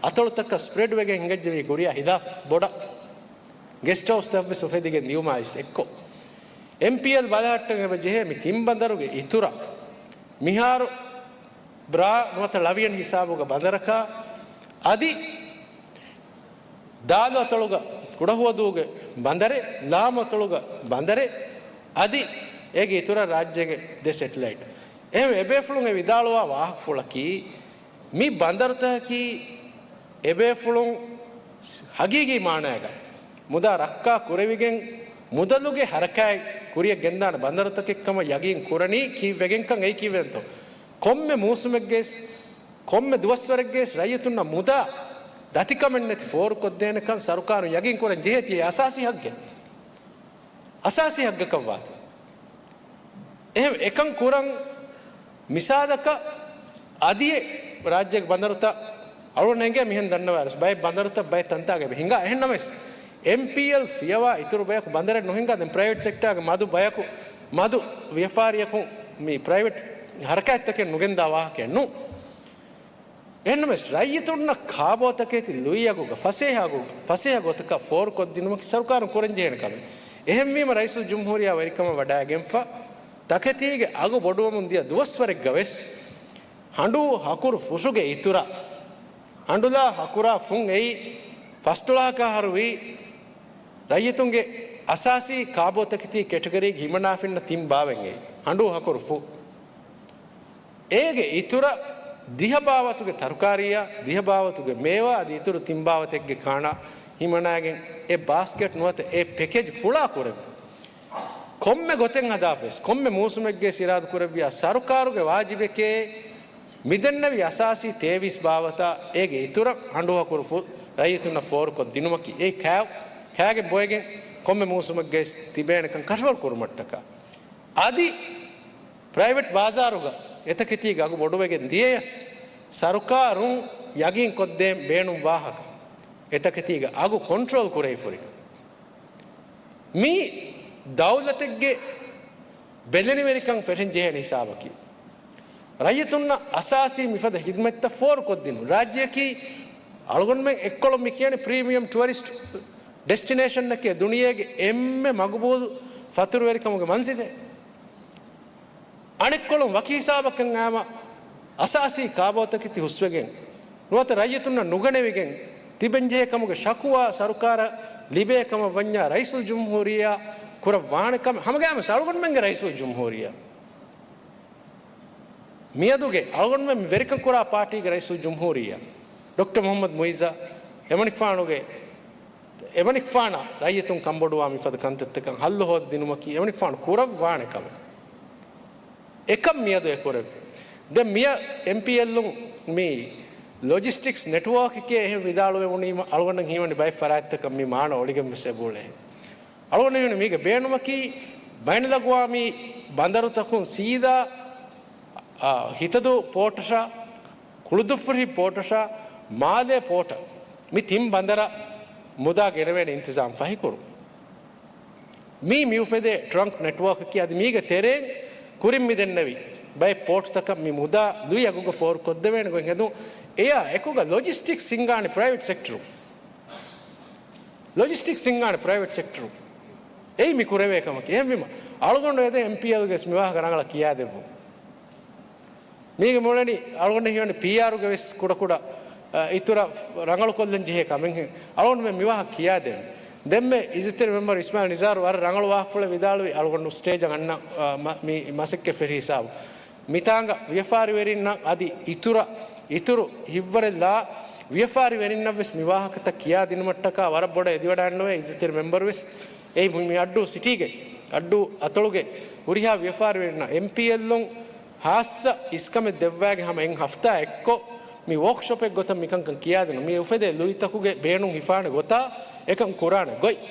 އަތޮޅުތަކަށް ސްޕްރެޑް ވެގެން ހިނގައްޖެ މި ކުރިއަށް ހިލާފަށް ބޮޑަށް. ގެސްޓް ހައުސްތައްވެސް އުފެދިގެން ދިޔުމާއިސް އެއްކޮށް، އެމްޕީއެލް ބަލަހައްޓަން އެބަ ޖެހޭ މި ތިން ބަނދަރުގެ އިތުރަށް މިހާރު ބްރާ ނުވަތަ ޅަވިޔަނި ހިސާބުގަ ބަނދަރަކާ އަދި ދާލު އަތޮޅުގަ ކުޑަހުވަދޫގެ ބަނދަރެއް، ލާމު އަތޮޅުގަ ބަނދަރެއް އަދި އޭގެ އިތުރަށް ރާއްޖޭގެ ދެ ސެޓެލައިޓް. އެހެން އެބޭފުޅުން އެ ވިދާޅުވާ ވާހަކަފުޅަކީ، މި ބަނދަރުތަކަކީ އެބޭފުޅުން ހަގީގީ މާނައިގަ މުދާ ރައްކާ ކުރެވިގެން، މުދަލުގެ ހަރަކާތް ކުރިއަށް ގެންދާނެ ބަނދަރުތަކެއްކަމަށް ޔަގީން ކުރަނީ ކީއްވެގެންކަން އެއީ ކީއްވެންތޯ؟ ކޮންމެ މޫސުމެއްގައިސް، ކޮންމެ ދުވަސްވަރެއްގައިސް ރައްޔިތުންނަށް މުދާ ދަތިކަމެއްނެތި ފޯރުކޮށްދޭނެކަން ސަރުކާރުން ޔަގީން ކުރަން ޖެހޭތީ އެ އަސާސީ ހައްގެއް. އަސާސީ ހައްގަކަށްވާތީ. އެހެން އެކަން ކުރަން މިސާލަކަށް އަދިއެއް ރާއްޖޭގެ ބަނދަރުތައް އަޅުގަނޑަށް އެނގޭ މިހެން ދަންނަވާވެސް ބައެއް ބަނދަރުތައް ބައެއް ތަންތާގައި ހިނގާ. އެހެންނަމަވެސް، އެމްޕީއެލް ފިޔަވާ އިތުރު ބަޔަކު ބަނދަރެއް ނުހިނގާ. ދެން ޕްރައިވެޓް ސެކްޓާގެ މަދު ބަޔަކު، މަދު ވިޔަފާރިޔަކު މި ޕްރައިވެޓް ހަރަކާތްތަކެއް ނުގެންދާ ވާހަކައެއް ނޫން. އެހެންނަމަވެސް، ރައްޔިތުންނަށް ކާބޯތަކެތި ލުއިއަގުގަ ފަސޭހައަގު، ފަސޭހަ ގޮތަކަށް ފޯރުކޮށްދިނުމަކީ ސަރުކާރުން ކުރަންޖެހޭނެ ކަމެއް. އެހެންވީމަ، ރައީސުލްޖުމްހޫރިއްޔާ ވެރިކަމަށް ވަޑައިގެންފަ، ތަކެތީގެ އަގު ބޮޑުވަމުން ދިޔަ ދުވަސްވަރެއްގަވެސް، ހަނޑޫ ހަކުރު ފުށުގެ އިތުރަށް، ހަނޑުލާ ހަކުރާ ފުން އެއީ ފަސްދޮޅަހަކަށް އަހަރު ވީ، ރައްޔިތުންގެ އަސާސީ ކާބޯތަކެތީ ކެޓަގަރީގެ ހިމަނާފިންނަ ތިން ބާވަތް އެއީ، ހަނޑޫ ހަކުރު ފުށް. އޭގެ އިތުރަށް ދިހަ ބާވަތުގެ ތަރުކާރީއާ، ދިހަ ބާވަތުގެ މޭވާ އަދި އިތުރު ތިން ބާވަތެއްގެ ކާނާ ހިމަނާގެން އެ ބާސްކެޓް ނުވަތަ އެ ޕެކޭޖް ފުޅާ ކުރެވި. ކޮންމެ ގޮތެއް ހަދާފަވެސް، ކޮންމެ މޫސުމެއްގެ އިރާދަ ކުރެއްވިޔާ ސަރުކާރުގެ ވާޖިބެކޭ މިދެންނެވި އަސާސީ ތޭވީސް ބާވަތާ އޭގެ އިތުރަށް ހަނޑޫ ހަކުރު ފުށް ރައްޔިތުންނަށް ފޯރުކޮށް ދިނުމަކީ އެ ކާ-، ކާގެން ބޮއެގެން ކޮންމެ މޫސުމެއްގެ ތިބޭނެކަން ކަށަވަރު ކުރުމަށްޓަކާ. އަދި ޕްރައިވެޓް ބާޒާރުގަ އެތަކެތީގެ އަގު ބޮޑުވެގެން ދިޔަޔަސް، ސަރުކާރުން ޔަގީން ކޮށްދޭން ބޭނުން ވާހަކަ، އެތަކެތީގެ އަގު ކޮންޓްރޯލް ކުރެވިފަ ހުރި. މީ ދައުލަތެއްގެ ބެލެނިވެރިކަން ފެށެން ޖެހޭނެ ހިސާބަކީ. ރައްޔިތުންނަށް އަސާސީ މިފަދަ ހިދުމަތްތައް ފޯރުކޮށްދިނުން. ރާއްޖެއަކީ އަޅުގަނޑުމެން އެއްކޮޅުން މި ކިޔަނީ ޕްރީމިއަމް ޓުއަރިސްޓް ޑެސްޓިނޭޝަންއެކޭ، ދުނިޔޭގެ އެންމެ މަގުބޫލު ފަތުރުވެރިކަމުގެ މަންޒިލެއް. އަނެއްކޮޅުން ވަކި ހިސާބަކަށް އައިމަ އަސާސީ ކާބޯތަކެތި ހުސްވެގެން ނުވަތަ ރައްޔިތުންނަށް ނުގަނެވިގެން ތިބެންޖެހޭ ކަމުގެ ޝަކުވާ ސަރުކާރަށް ލިބޭ ކަމަށް ވަންޏާ ރައީސުލްޖުމްހޫރިއްޔާ ކުރައްވާނެ ކަމެއް. ހަމަގައިމުވެސް އަޅުގަނޑުމެންގެ ރައީސުލްޖުމްހޫރިއްޔާ، މިއަދުގެ އަޅުގަނޑުމެން ވެރިކަން ކުރާ ޕާޓީގެ ރައީސުލްޖުމްހޫރިއްޔާ ޑޮކްޓަރ މުޙައްމަދު މުޢިއްޒަށް އެމަނިކުފާނުގެ، އެމަނިކުފާނަށް ރައްޔިތުން ކަންބޮޑުވާ މިފަދަ ކަންތައްތަކަށް ހައްލު ހޯދަދިނުމަކީ އެމަނިކުފާނު ކުރައްވާނެ ކަމެއް. އެކަން މިއަދު އެ ކުރެވި. ދެން މިޔަ އެމްޕީއެލްއުން މި ލޮޖިސްޓިކްސް ނެޓްވޯކެކޭ އެހެން ވިދާޅުވެވުނީމަ، އަޅުގަނޑަށް ހީވަނީ ބައެއް ފަރާތްތަކަށް މި މާނަ އޮޅިގެން ވެސް އެބައުޅޭ. އަޅުގަނޑަށް ހީވަނީ މީގެ ބޭނުމަކީ ބައިނަލްއަގުވާމީ ބަނދަރުތަކުން ސީދާ، އާ، ހިތަދޫ ޕޯޓަށާ، ކުޅުދުއްފުށި ޕޯޓަށާ، މާލޭ ޕޯޓަށް މި ތިން ބަނދަރަށް މުދާ ގެނެވޭނެ އިންތިޒާމް ފަހިކުރުން. މީ މިއުފެދޭ ޓްރަންކް ނެޓްވޯކަކީ. އަދި މީގެ ތެރެއިން ކުރިން މި ދެންނެވި ބައެއް ޕޯޓްތަކަށް މި މުދާ ލުއި އަގުގަ ފޯރުކޮށްދެވޭނެ ގޮތް ހެދުން. އެއާ އެކުގަ ލޮޖިސްޓިކްސް ހިންގާނެ ޕްރައިވެޓް ސެކްޓަރުން. ލޮޖިސްޓިކްސް ހިންގާނެ ޕްރައިވެޓް ސެކްޓަރުން. އެއީ މި ކުރެވޭ ކަމަކީ. އެހެންވީމަ، އަޅުގަނޑު އެދޭ އެމްޕީއެލްގެ މިވާހަކަ ރަނގަޅަށް ކިޔާދެއްވުން. މީގެ މުޅެނީ އަޅުގަނޑަށް ހީވަނީ ޕީއާރުގެ ވެސް ކުޑަކުޑަ، އަ، އިތުރަށް ރަނގަޅު ކޮށްލަން ޖެހޭ ކަމެއްހެން. އަޅުގަނޑު މި މިވާހަކަ ކިޔާދޭން. ދެންމެ އިއްޒަތްތެރި މެމްބަރު އިސްމާއިލް ނިޒާރު ވަރަށް ރަނގަޅު ވާހަކަފުޅެއް ވިދާޅުވި އަޅުގަނޑު ސްޓޭޖަށް އަންނަ، އަ، މަ-، މި މަސައްކަތް ފެށި ހިސާބު. މިތާނގަ ވިޔަފާރިވެރިންނަށް އަދި އިތުރަށް، އިތުރު ހިތްވަރެއްލާ ވިޔަފާރިވެރިންނަށް ވެސް މި ވާހަކަތައް ކިޔާދިނުމަށްޓަކާ ވަރަށް ބޮޑަށް އެދިވަޑައިންނެވޭ. އިއްޒަތްތެރި މެމްބަރު ވެސް އެއީ މި އައްޑޫ ސިޓީގެ، އައްޑޫ އަތޮޅުގެ ހުރިހާ ވިޔަފާރިވެރިންނަށް އެމްޕީއެލުން ހާއްސަ އިސްކަމެއް ދެއްވާގެ ހަމަ އެއް ހަފްތާ އެއްކޮށް މި ވޯކްޝޮޕެއް ގޮތަށް މިކަންކަން ކިޔާދިނުން. މި އުފެދޭ ލުއިތަކުގެ ބޭނުން ހިފާނެ ގޮތާ އެކަން ކުރާނެ ގޮތް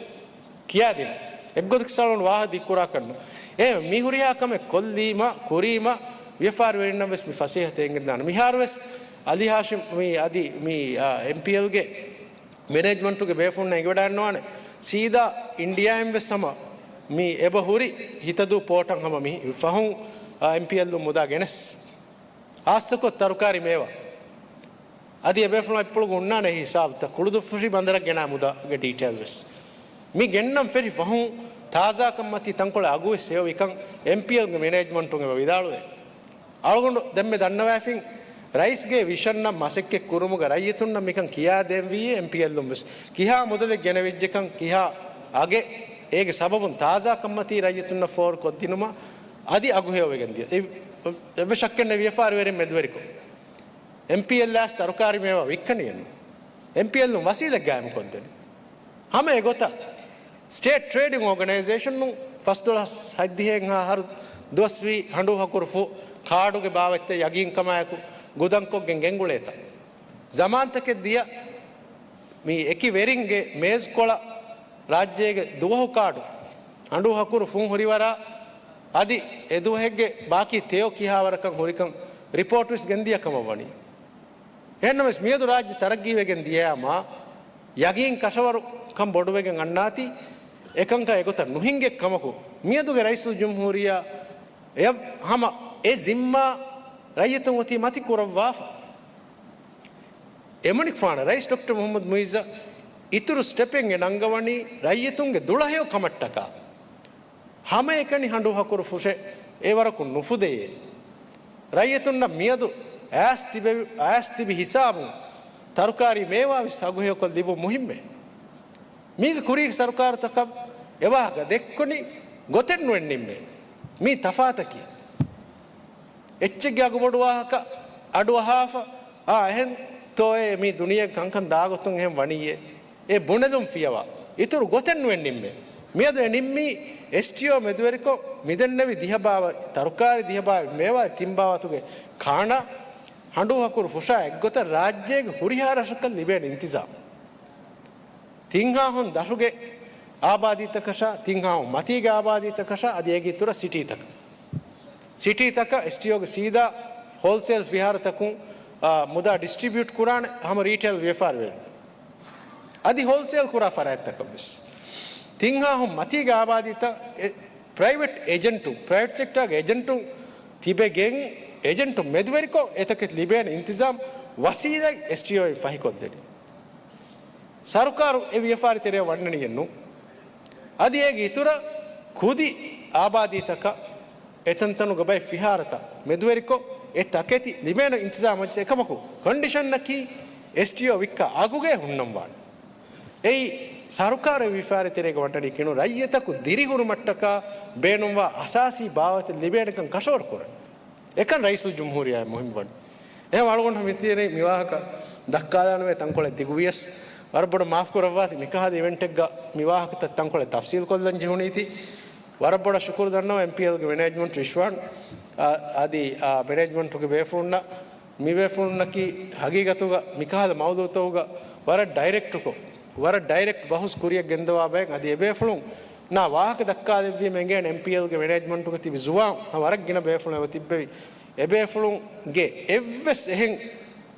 ކިޔާދިނުން. އެއްގޮތަކަށް ސަޅުން ވާހަ ދިއްކުރާކަށްނު. އެ މި ހުރިހާ ކަމެއް ކޮށްލީމަ، ކުރީމަ، ވިޔަފާރިވެރިންނަށް ވެސް މި ފަސޭހަތައް އެނގެންދާނެ. މިހާރު ވެސް އަލީ ހާޝިމް މި އަދި މި، އާ، އެމްޕީއެލްގެ މެނޭޖްމަންޓުގެ ބޭފުޅުންނަށް އެނގިވަޑައިންނަވާނެ. ސީދާ އިންޑިޔާއިން ވެސް ހަމަ މި އެބަ ހުރި ހިތަދޫ ޕޯޓަށް ހަމަ މި ފަހުން، އާ، އެމްޕީއެލުން މުދާ ގެނެސް. ހާއްސަކޮށް ތަރުކާރީ މޭވާ. އަދި އެބޭފުޅުން އަތްޕުޅުގަ ހުންނާނެ އެހީ ހިސާބުތައް ކުޅުދުއްފުށި ބަނދަރަށް ގެނާ މުދާގެ ޑީޓެއިލް ވެސް. މި ގެންނަން ފެށި ފަހުން ތާޒާކަންމަތީ ތަންކޮޅެއް އަގުވެސް ހެޔޮވިކަން އެމްޕީއެލްގެ މެނޭޖްމަންޓުން އެބަ ވިދާޅުވޭ. އަޅުގަނޑު ދެންމެ ދަންނަވައިފިން، ރައީސްގެ ވިޝަންއަށް މަސައްކަތް ކުރުމުގަ ރައްޔިތުންނަށް މިކަން ކިޔާދޭންވީ އެމްޕީއެލުން ވެސް. ކިހާ މުދަލެއް ގެނެވިއްޖެކަން، ކިހާ އަގެއް، އޭގެ ސަބަބުން ތާޒާކަންމަތީ ރައްޔިތުންނަށް ފޯރުކޮށްދިނުމަށް އަދި އަގުހެޔޮވެގެން ދިޔަ. އެ-، އެއްވެސް ޝައްކެއްނެއް ވިޔަފާރިވެރިން މެދުވެރިކޮށް. އެމްޕީއެލް އާސް ތަރުކާރީ މޭވާ ވިއްކަނީއެއްނު. އެމްޕީއެލުން ވަސީލަތް ގާއިމުކޮށްދެނީ. ހަމަ އެގޮތަށް ސްޓޭޓް ޓްރޭޑިން އޯގަނައިޒޭޝަނުން ފަސްދޮޅަސް ހަތްދިހައިންހާ އަހަރު ދުވަސްވީ ހަނޑޫ ހަކުރު ފުށް ކާޑުގެ ބާވަތްތައް ޔަގީންކަމާއެކު ގުދަންކޮށްގެން ގެންގުޅޭތަ؟ ޒަމާންތަކެއް ދިޔަ މި އެކި ވެރިންގެ މޭޒުކޮޅަށް ރާއްޖޭގެ ދުވަހު ކާޑު ހަނޑޫ ހަކުރު ފުން ހުރިވަރާ އަދި އެދުވަހެއްގެ ބާކީ ތެޔޮ ކިހާވަރަކަށް ހުރިކަން ރިޕޯޓް ވެސް ގެންދިޔަ ކަމަށް ވަނީ. އެހެންނަމަވެސް މިއަދު ރާއްޖެ ތަރައްގީވެގެން ދިޔައާމާ ޔަގީން ކަށަވަރުކަން ބޮޑުވެގެން އަންނާތީ އެކަންކަން އެގޮތަށް ނުހިނގޭ ކަމަކު، މިއަދުގެ ރައީސުލްޖުމްހޫރިއްޔާ އެ ހަމަ އެ ޒިންމާ ރައްޔިތުން އޮތީ މަތި ކުރައްވާފަ. އެމަނިކުފާނަށް ރައީސް ޑޮކްޓަރ މުޙައްމަދު މުޢިއްޒަށް އިތުރު ސްޓެޕެއް އެ ނަންގަވަނީ ރައްޔިތުންގެ ދުޅަހެޔޮ ކަމަށްޓަކާ. ހަމައެކަނި ހަނޑޫ ހަކުރު ފުށެއް އެވަރަކުން ނުފުދެޔޭ. ރައްޔިތުންނަށް މިއަދު އައިސް ތިބެ-، އައިސް ތިބި ހިސާބުން ތަރުކާރީ މޭވާ ވެސް އަގުހެޔޮކޮށް ލިބުން މުހިއްމޭ. މީގެ ކުރީގެ ސަރުކާރުތަކަށް އެވާހަކަ ދެއްކުނި ގޮތެއް ނުއެއް ނިންމޭ. މީ ތަފާތަކީ. އެއްޗެއްގެ އަގުބޮޑުވާހަކަ އަޑުއަހާފަ، އާ، އެހެންތޯއޭ މީ ދުނިޔޭގެ ކަންކަން ދާގޮތުން އެހެން ވަނީއޭ. އެ ބުނެލުން ފިޔަވާ. އިތުރު ގޮތެއް ނުއެއް ނިންމޭ. މިއަދު އެ ނިންމީ އެސްޓީއޯ މެދުވެރިކޮށް، މިދެންނެވި ދިހަ ބާވަތް، ތަރުކާރި ދިހަ ބާވަތް، މޭވާ ތިން ބާވަތުގެ ކާނާ ހަނޑޫ ހަކުރު ފުށާ އެއްގޮތަށް ރާއްޖޭގެ ހުރިހާ ރަށަކަށް ލިބޭނެ އިންތިޒާމް. ތިންހާހުން ދަށުގެ އާބާދީތަކަށާ، ތިންހާހުން މަތީގެ އާބާދީތަކަށާ، އަދި އޭގެ އިތުރަށް ސިޓީތަކަށް. ސިޓީތަކަށް އެސްޓީއޯގެ ސީދާ ހޯލްސޭލް ފިހާރަތަކުން، އާ، މުދާ ޑިސްޓްރިބިއުޓް ކުރާނެ ހަމަ ރީޓޭލް ވިޔަފާރިވެރިން. އަދި ހޯލްސޭލް ކުރާ ފަރާތްތަކަށް ވެސް. ތިންހާހުން މަތީގެ އާބާދީތައް އެ، ޕްރައިވެޓް އެޖެންޓުން، ޕްރައިވެޓް ސެކްޓާގެ އެޖެންޓުން ތިބެގެން، އެޖެންޓުން މެދުވެރިކޮށް އެތަކެތި ލިބޭނެ އިންތިޒާމް ވަސީލަތް އެސްޓީއޯއިން ފަހިކޮށްދެނީ. ސަރުކާރު އެ ވިޔަފާރި ތެރެއަށް ވަންނަނީއެއްނު. އަދި އޭގެ އިތުރަށް ކުދި އާބާދީތަކަށް އެތަންތަނުގަ ބައެއް ފިހާރަތައް މެދުވެރިކޮށް، އެ ތަކެތި ލިބޭނެ އިންތިޒާމް އޮތް އެކަމަކު، ކޮންޑިޝަނަކީ އެސްޓީއޯ ވިއްކާ އަގުގައި ހުންނަންވާނެ. އެއީ، ސަރުކާރު ވިޔަފާރި ތެރޭގަ ވަންނަނީ ކިނު ރައްޔިތަކު ދިރިހުރުމަށްޓަކާ ބޭނުންވާ އަސާސީ ބާވަތެއް ލިބޭނެކަން ކަށަވަރު ކުރަން. އެކަން ރައީސުލްޖުމްހޫރިއްޔާ މުހިންމުވަނީ. އެހެން އަޅުގަނޑު މިތިޔަރީ މިވާހަކަ ދައްކާލާނަމޭ ތަންކޮޅެއް ދިގުވިޔަސް، ވަރަށް ބޮޑަށް މާފު ކުރައްވާތި. މިކަހަލަ އިވެންޓެއްގަ މިވާހަކަތައް ތަންކޮޅެއް ތަފްސީލް ކޮށްލަން ޖެހުނީތީ. ވަރަށް ބޮޑަށް ޝުކުރު ދަންނަވަން އެމްޕީއެލްގެ މެނޭޖްމަންޓް ރިޝްވާން، އާ، އަދި، އާ، މެނޭޖްމަންޓުގެ ބޭފުޅުންނަށް. މި ބޭފުޅުންނަކީ ހަގީގަތުގަ މިކަހަލަ މައުޟޫޢުތަކުގަ ވަރަށް ޑައިރެކްޓުކޮށް، ވަރަށް ޑައިރެކްޓް ބަހުސް ކުރިއަށް ގެންދަވާ ބައެއް. އަދި އެބޭފުޅުންނާ ވާހަކަ ދައްކާލެއްވީމަ އެނގޭނެ އެމްޕީއެލްގެ މެނޭޖްމަންޓުގަ ތިބި ޒުވާން ވަރަށް ގިނަ ބޭފުޅުން އެބަ ތިއްބެވި. އެބޭފުޅުންގެ އެއްވެސް އެހެން،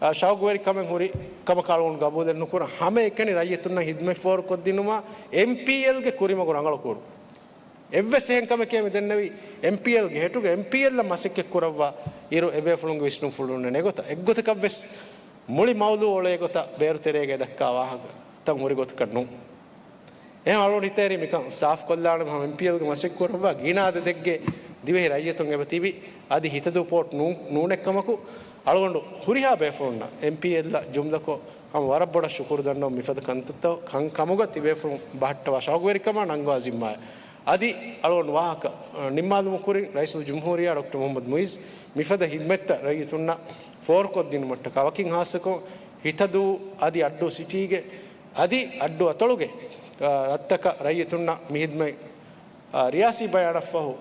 އާ، ޝައުގުވެރިކަމެއް ހުރި ކަމަކަށް އަޅުގަނޑު ގަބޫލެއް ނުކުރަން. ހަމައެކަނި ރައްޔިތުންނަށް ހިދުމަތް ފޯރުކޮށްދިނުމަށް އެމްޕީއެލްގެ ކުރިމަގު ރަނގަޅުކުރުން. އެއްވެސް އެހެން ކަމެކޭ މިދެންނެވި އެމްޕީއެލްގެ ހެޓުގަ އެމްޕީއެލްއަށް މަސައްކަތް ކުރައްވާ އިރު އެބޭފުޅުންގެ ވިސްނުންފުޅުން ނެގޮތަށް އެއްގޮތަކަށްވެސް މުޅި މައުޟޫޢު އޮޅޭ ގޮތަށް ބޭރު ތެރޭގައި ދައްކާ ވާހަކަތައް ހުރި ގޮތަކަށް ނޫން. އެހެން އަޅުގަނޑު ހިތޭރި މިކަން ސާފުކޮށްލާނަމަ ހަމަ އެމްޕީއެލްގެ މަސައްކަތް ކުރައްވާ ގިނަ އަދަދެއްގެ ދިވެހި ރައްޔިތުން އެބަ ތިބި އަދި ހިތަދޫ ޕޯޓް ނޫ-، ނޫނެއްކަމަކު، އަޅުގަނޑު ހުރިހާ ބޭފުޅުންނަށް އެމްޕީއެލްއަށް ޖުމްލަކޮށް ހަމަ ވަރަށް ބޮޑަށް ޝުކުރު ދަންނަވަން މިފަދަ ކަންތައްތައް ކަން ކަމުގަ ތިބޭފުޅުން ބަހައްޓަވާ ޝައުގުވެރިކަމާ ނަންގަވާ ޒިންމާއެއް. އަދި އަޅުގަނޑު ވާހަކަ، އަ، ނިންމާލުމުގެ ކުރިން ރައީސުލްޖުމްހޫރިއްޔާ ޑޮކްޓަރ މުޙައްމަދު މުޢިއްޒު މިފަދަ ހިދްމަތްތައް ރައްޔިތުންނަށް ފޯރުކޮށްދިނުމަށްޓަކާ ވަކިން ޚާއްޞަކޮށް ހިތަދޫ އަދި އައްޑޫ ސިޓީގެ އަދި އައްޑޫ އަތޮޅުގެ، އާ، ރަށްތަކަށް ރައްޔިތުންނަށް މި ހިދްމަތް، އާ، ރިޔާސީ ބަޔާނަށްފަހު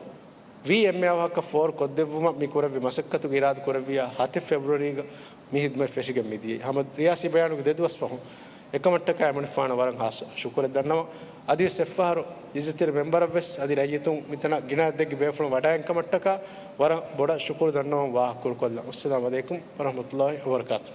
ވީ އެމްއޭ އަވަހަކަށް ފޯރު ކޮށްދެއްވުމަށް މި ކުރެއްވި މަސައްކަތުގެ އިރާދަ ކުރެއްވިއްޔާ ހަތެއް ފެބްރުއަރީގަ މި ހިދްމަތް ފެށިގެން މިދިޔައީ. ހަމަ ރިޔާސީ ބަޔާނުގެ ދެ ދުވަސް ފަހުން އެކަމަށްޓަކާ އެމަނިކުފާނަށް ވަރަށް ޚާއްޞަ ޝުކުރެއް ދަންނަވަން. އަދިވެސް އެއްފަހަރު އިއްޒަތްތެރި މެމްބަރަށްވެސް އަދި ރައްޔިތުން މިތަނަށް ގިނަ އަދަދެއްގެ ބޭފުޅުން ވަޑައިގެންކަމަށްޓަކާ ވަރަށް ބޮޑަށް ޝުކުރު ދަންނަވަން ވާހަކަ ކުރުކޮށްލަން. އައްސަލާމު ޢަލައިކުމް ވަރަޙްމަތުﷲ ވަބަރަކާތު.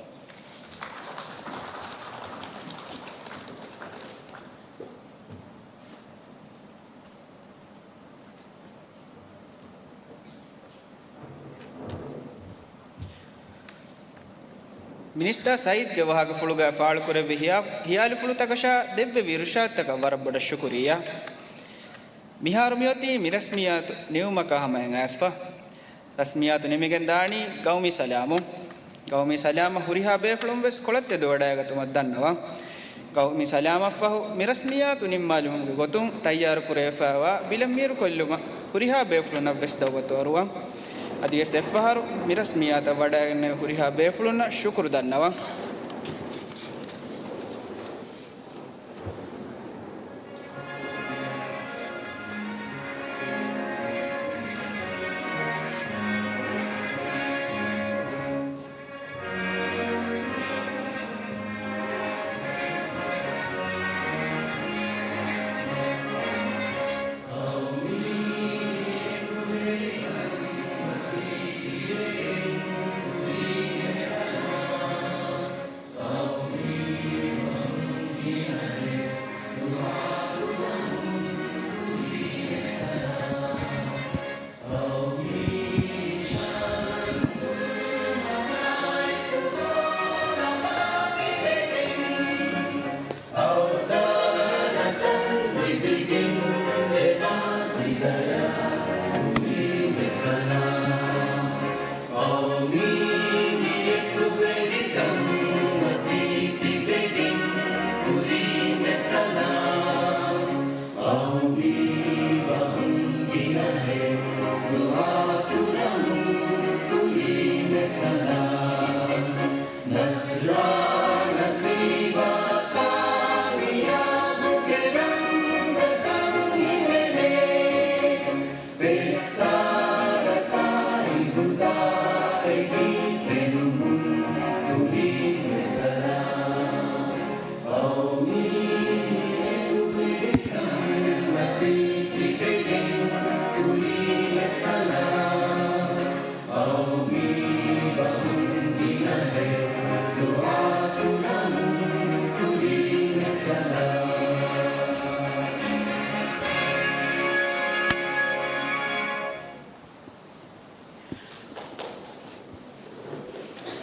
މިނިސްޓާ ސައީދްގެ ވާހަކަފުޅުގަ ފާޅުކުރެއްވި ހިޔާ-، ހިޔާލިފުޅުތަކަށާ ދެއްވެވި އިރުޝާދުތަކަށް ވަރަށް ބޮޑަށް ޝުކުރިއްޔާ. މިހާރު މިއޮތީ މިރަސްމިއްޔާތު ނިމުމަކާ ހަމައަށް އައިސްފަ. ރަސްމިއްޔާތު ނިމިގެން ދާނީ ގައުމީ ސަލާމުން. ގައުމީ ސަލާމަށް ހުރިހާ ބޭފުޅުން ވެސް ކޮޅަށް ތެދުވަޑައިގަތުމަށް ދަންނަވަން. ގައުމީ ސަލާމަށްފަހު މިރަސްމިއްޔާތު ނިންމާލުމުގެ ގޮތުން ތައްޔާރު ކުރެވިފައިވާ ބިލަށް މީރުކޮށްލުމަށް ހުރިހާ ބޭފުޅުންނަށް ވެސް ދައުވަތު އަރުވަން. އަދިވެސް އެއްފަހަރު މިރަސްމިއްޔާތަށް ވަޑައިގެންނެވި ހުރިހާ ބޭފުޅުންނަށް ޝުކުރު ދަންނަވަން.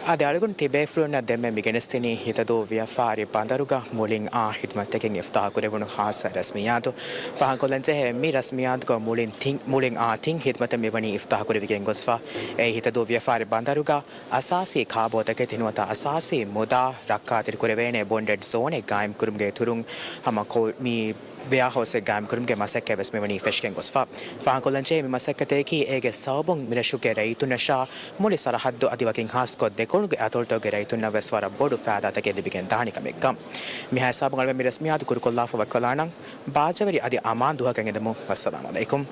އަދި އަޅުގަނޑު ތިބޭފުޅުންނަށް ދެންމެ މިގެނެސްދިނީ ހިތަދޫ ވިޔަފާރި ބަނދަރުގަ މުޅިން އާ ހިދުމަތްތަކެއް އިފްތާޙު ކުރެވުނު ޚާއްޞަ ރަސްމިއްޔާތު. ފާހަގަކޮށްލަންޖެހޭ މި ރަސްމިއްޔާތުގަ މުޅިން ތިން، މުޅިން އާ ތިން ހިދުމަތެއް މިވަނީ އިފްތާޙު ކުރެވިގެން ގޮސްފަ. އެއީ ހިތަދޫ ވިޔަފާރި ބަނދަރުގަ އަސާސީ ކާބޯތަކެތި ނުވަތަ އަސާސީ މުދާ ރައްކާތެރި ކުރެވޭނެ ބޮންޑެޑް ޒޯނެއް ގާއިމްކުރުމުގެ އިތުރުން ހަމަ ކޯ-، މި ވެއާހައުސްއެއް ގާއިމްކުރުމުގެ މަސައްކަތް ވެސް މިވަނީ ފެށިގެން ގޮސްފަ. ފާހަގަކޮށްލަންޖެހޭ މި މަސައްކަތަކީ އޭގެ ސަބަބުން މިރަށުގެ ރައްޔިތުންނަށާ މުޅި ސަރަހައްދު އަދި ވަކިން ހާއްސަކޮށް ދެކުނުގެ އަތޮޅުތަކުގެ ރައްޔިތުންނަށް ވެސް ވަރަށް ބޮޑު ފައިދާތަކެއް ލިބިގެން ދާނެ ކަމެއްކަން. މިހާ ހިސާބުން އަޅުގަނޑު މި ރަސްމިއްޔާތު ކުރުކޮށްލާފަ ވަކިވެލާނަން. ބާއްޖަވެރި އަދި އަމާން ދުވަހަކަށް އެދެމުން. ވައްސަލާމް ޢަލައިކުމް.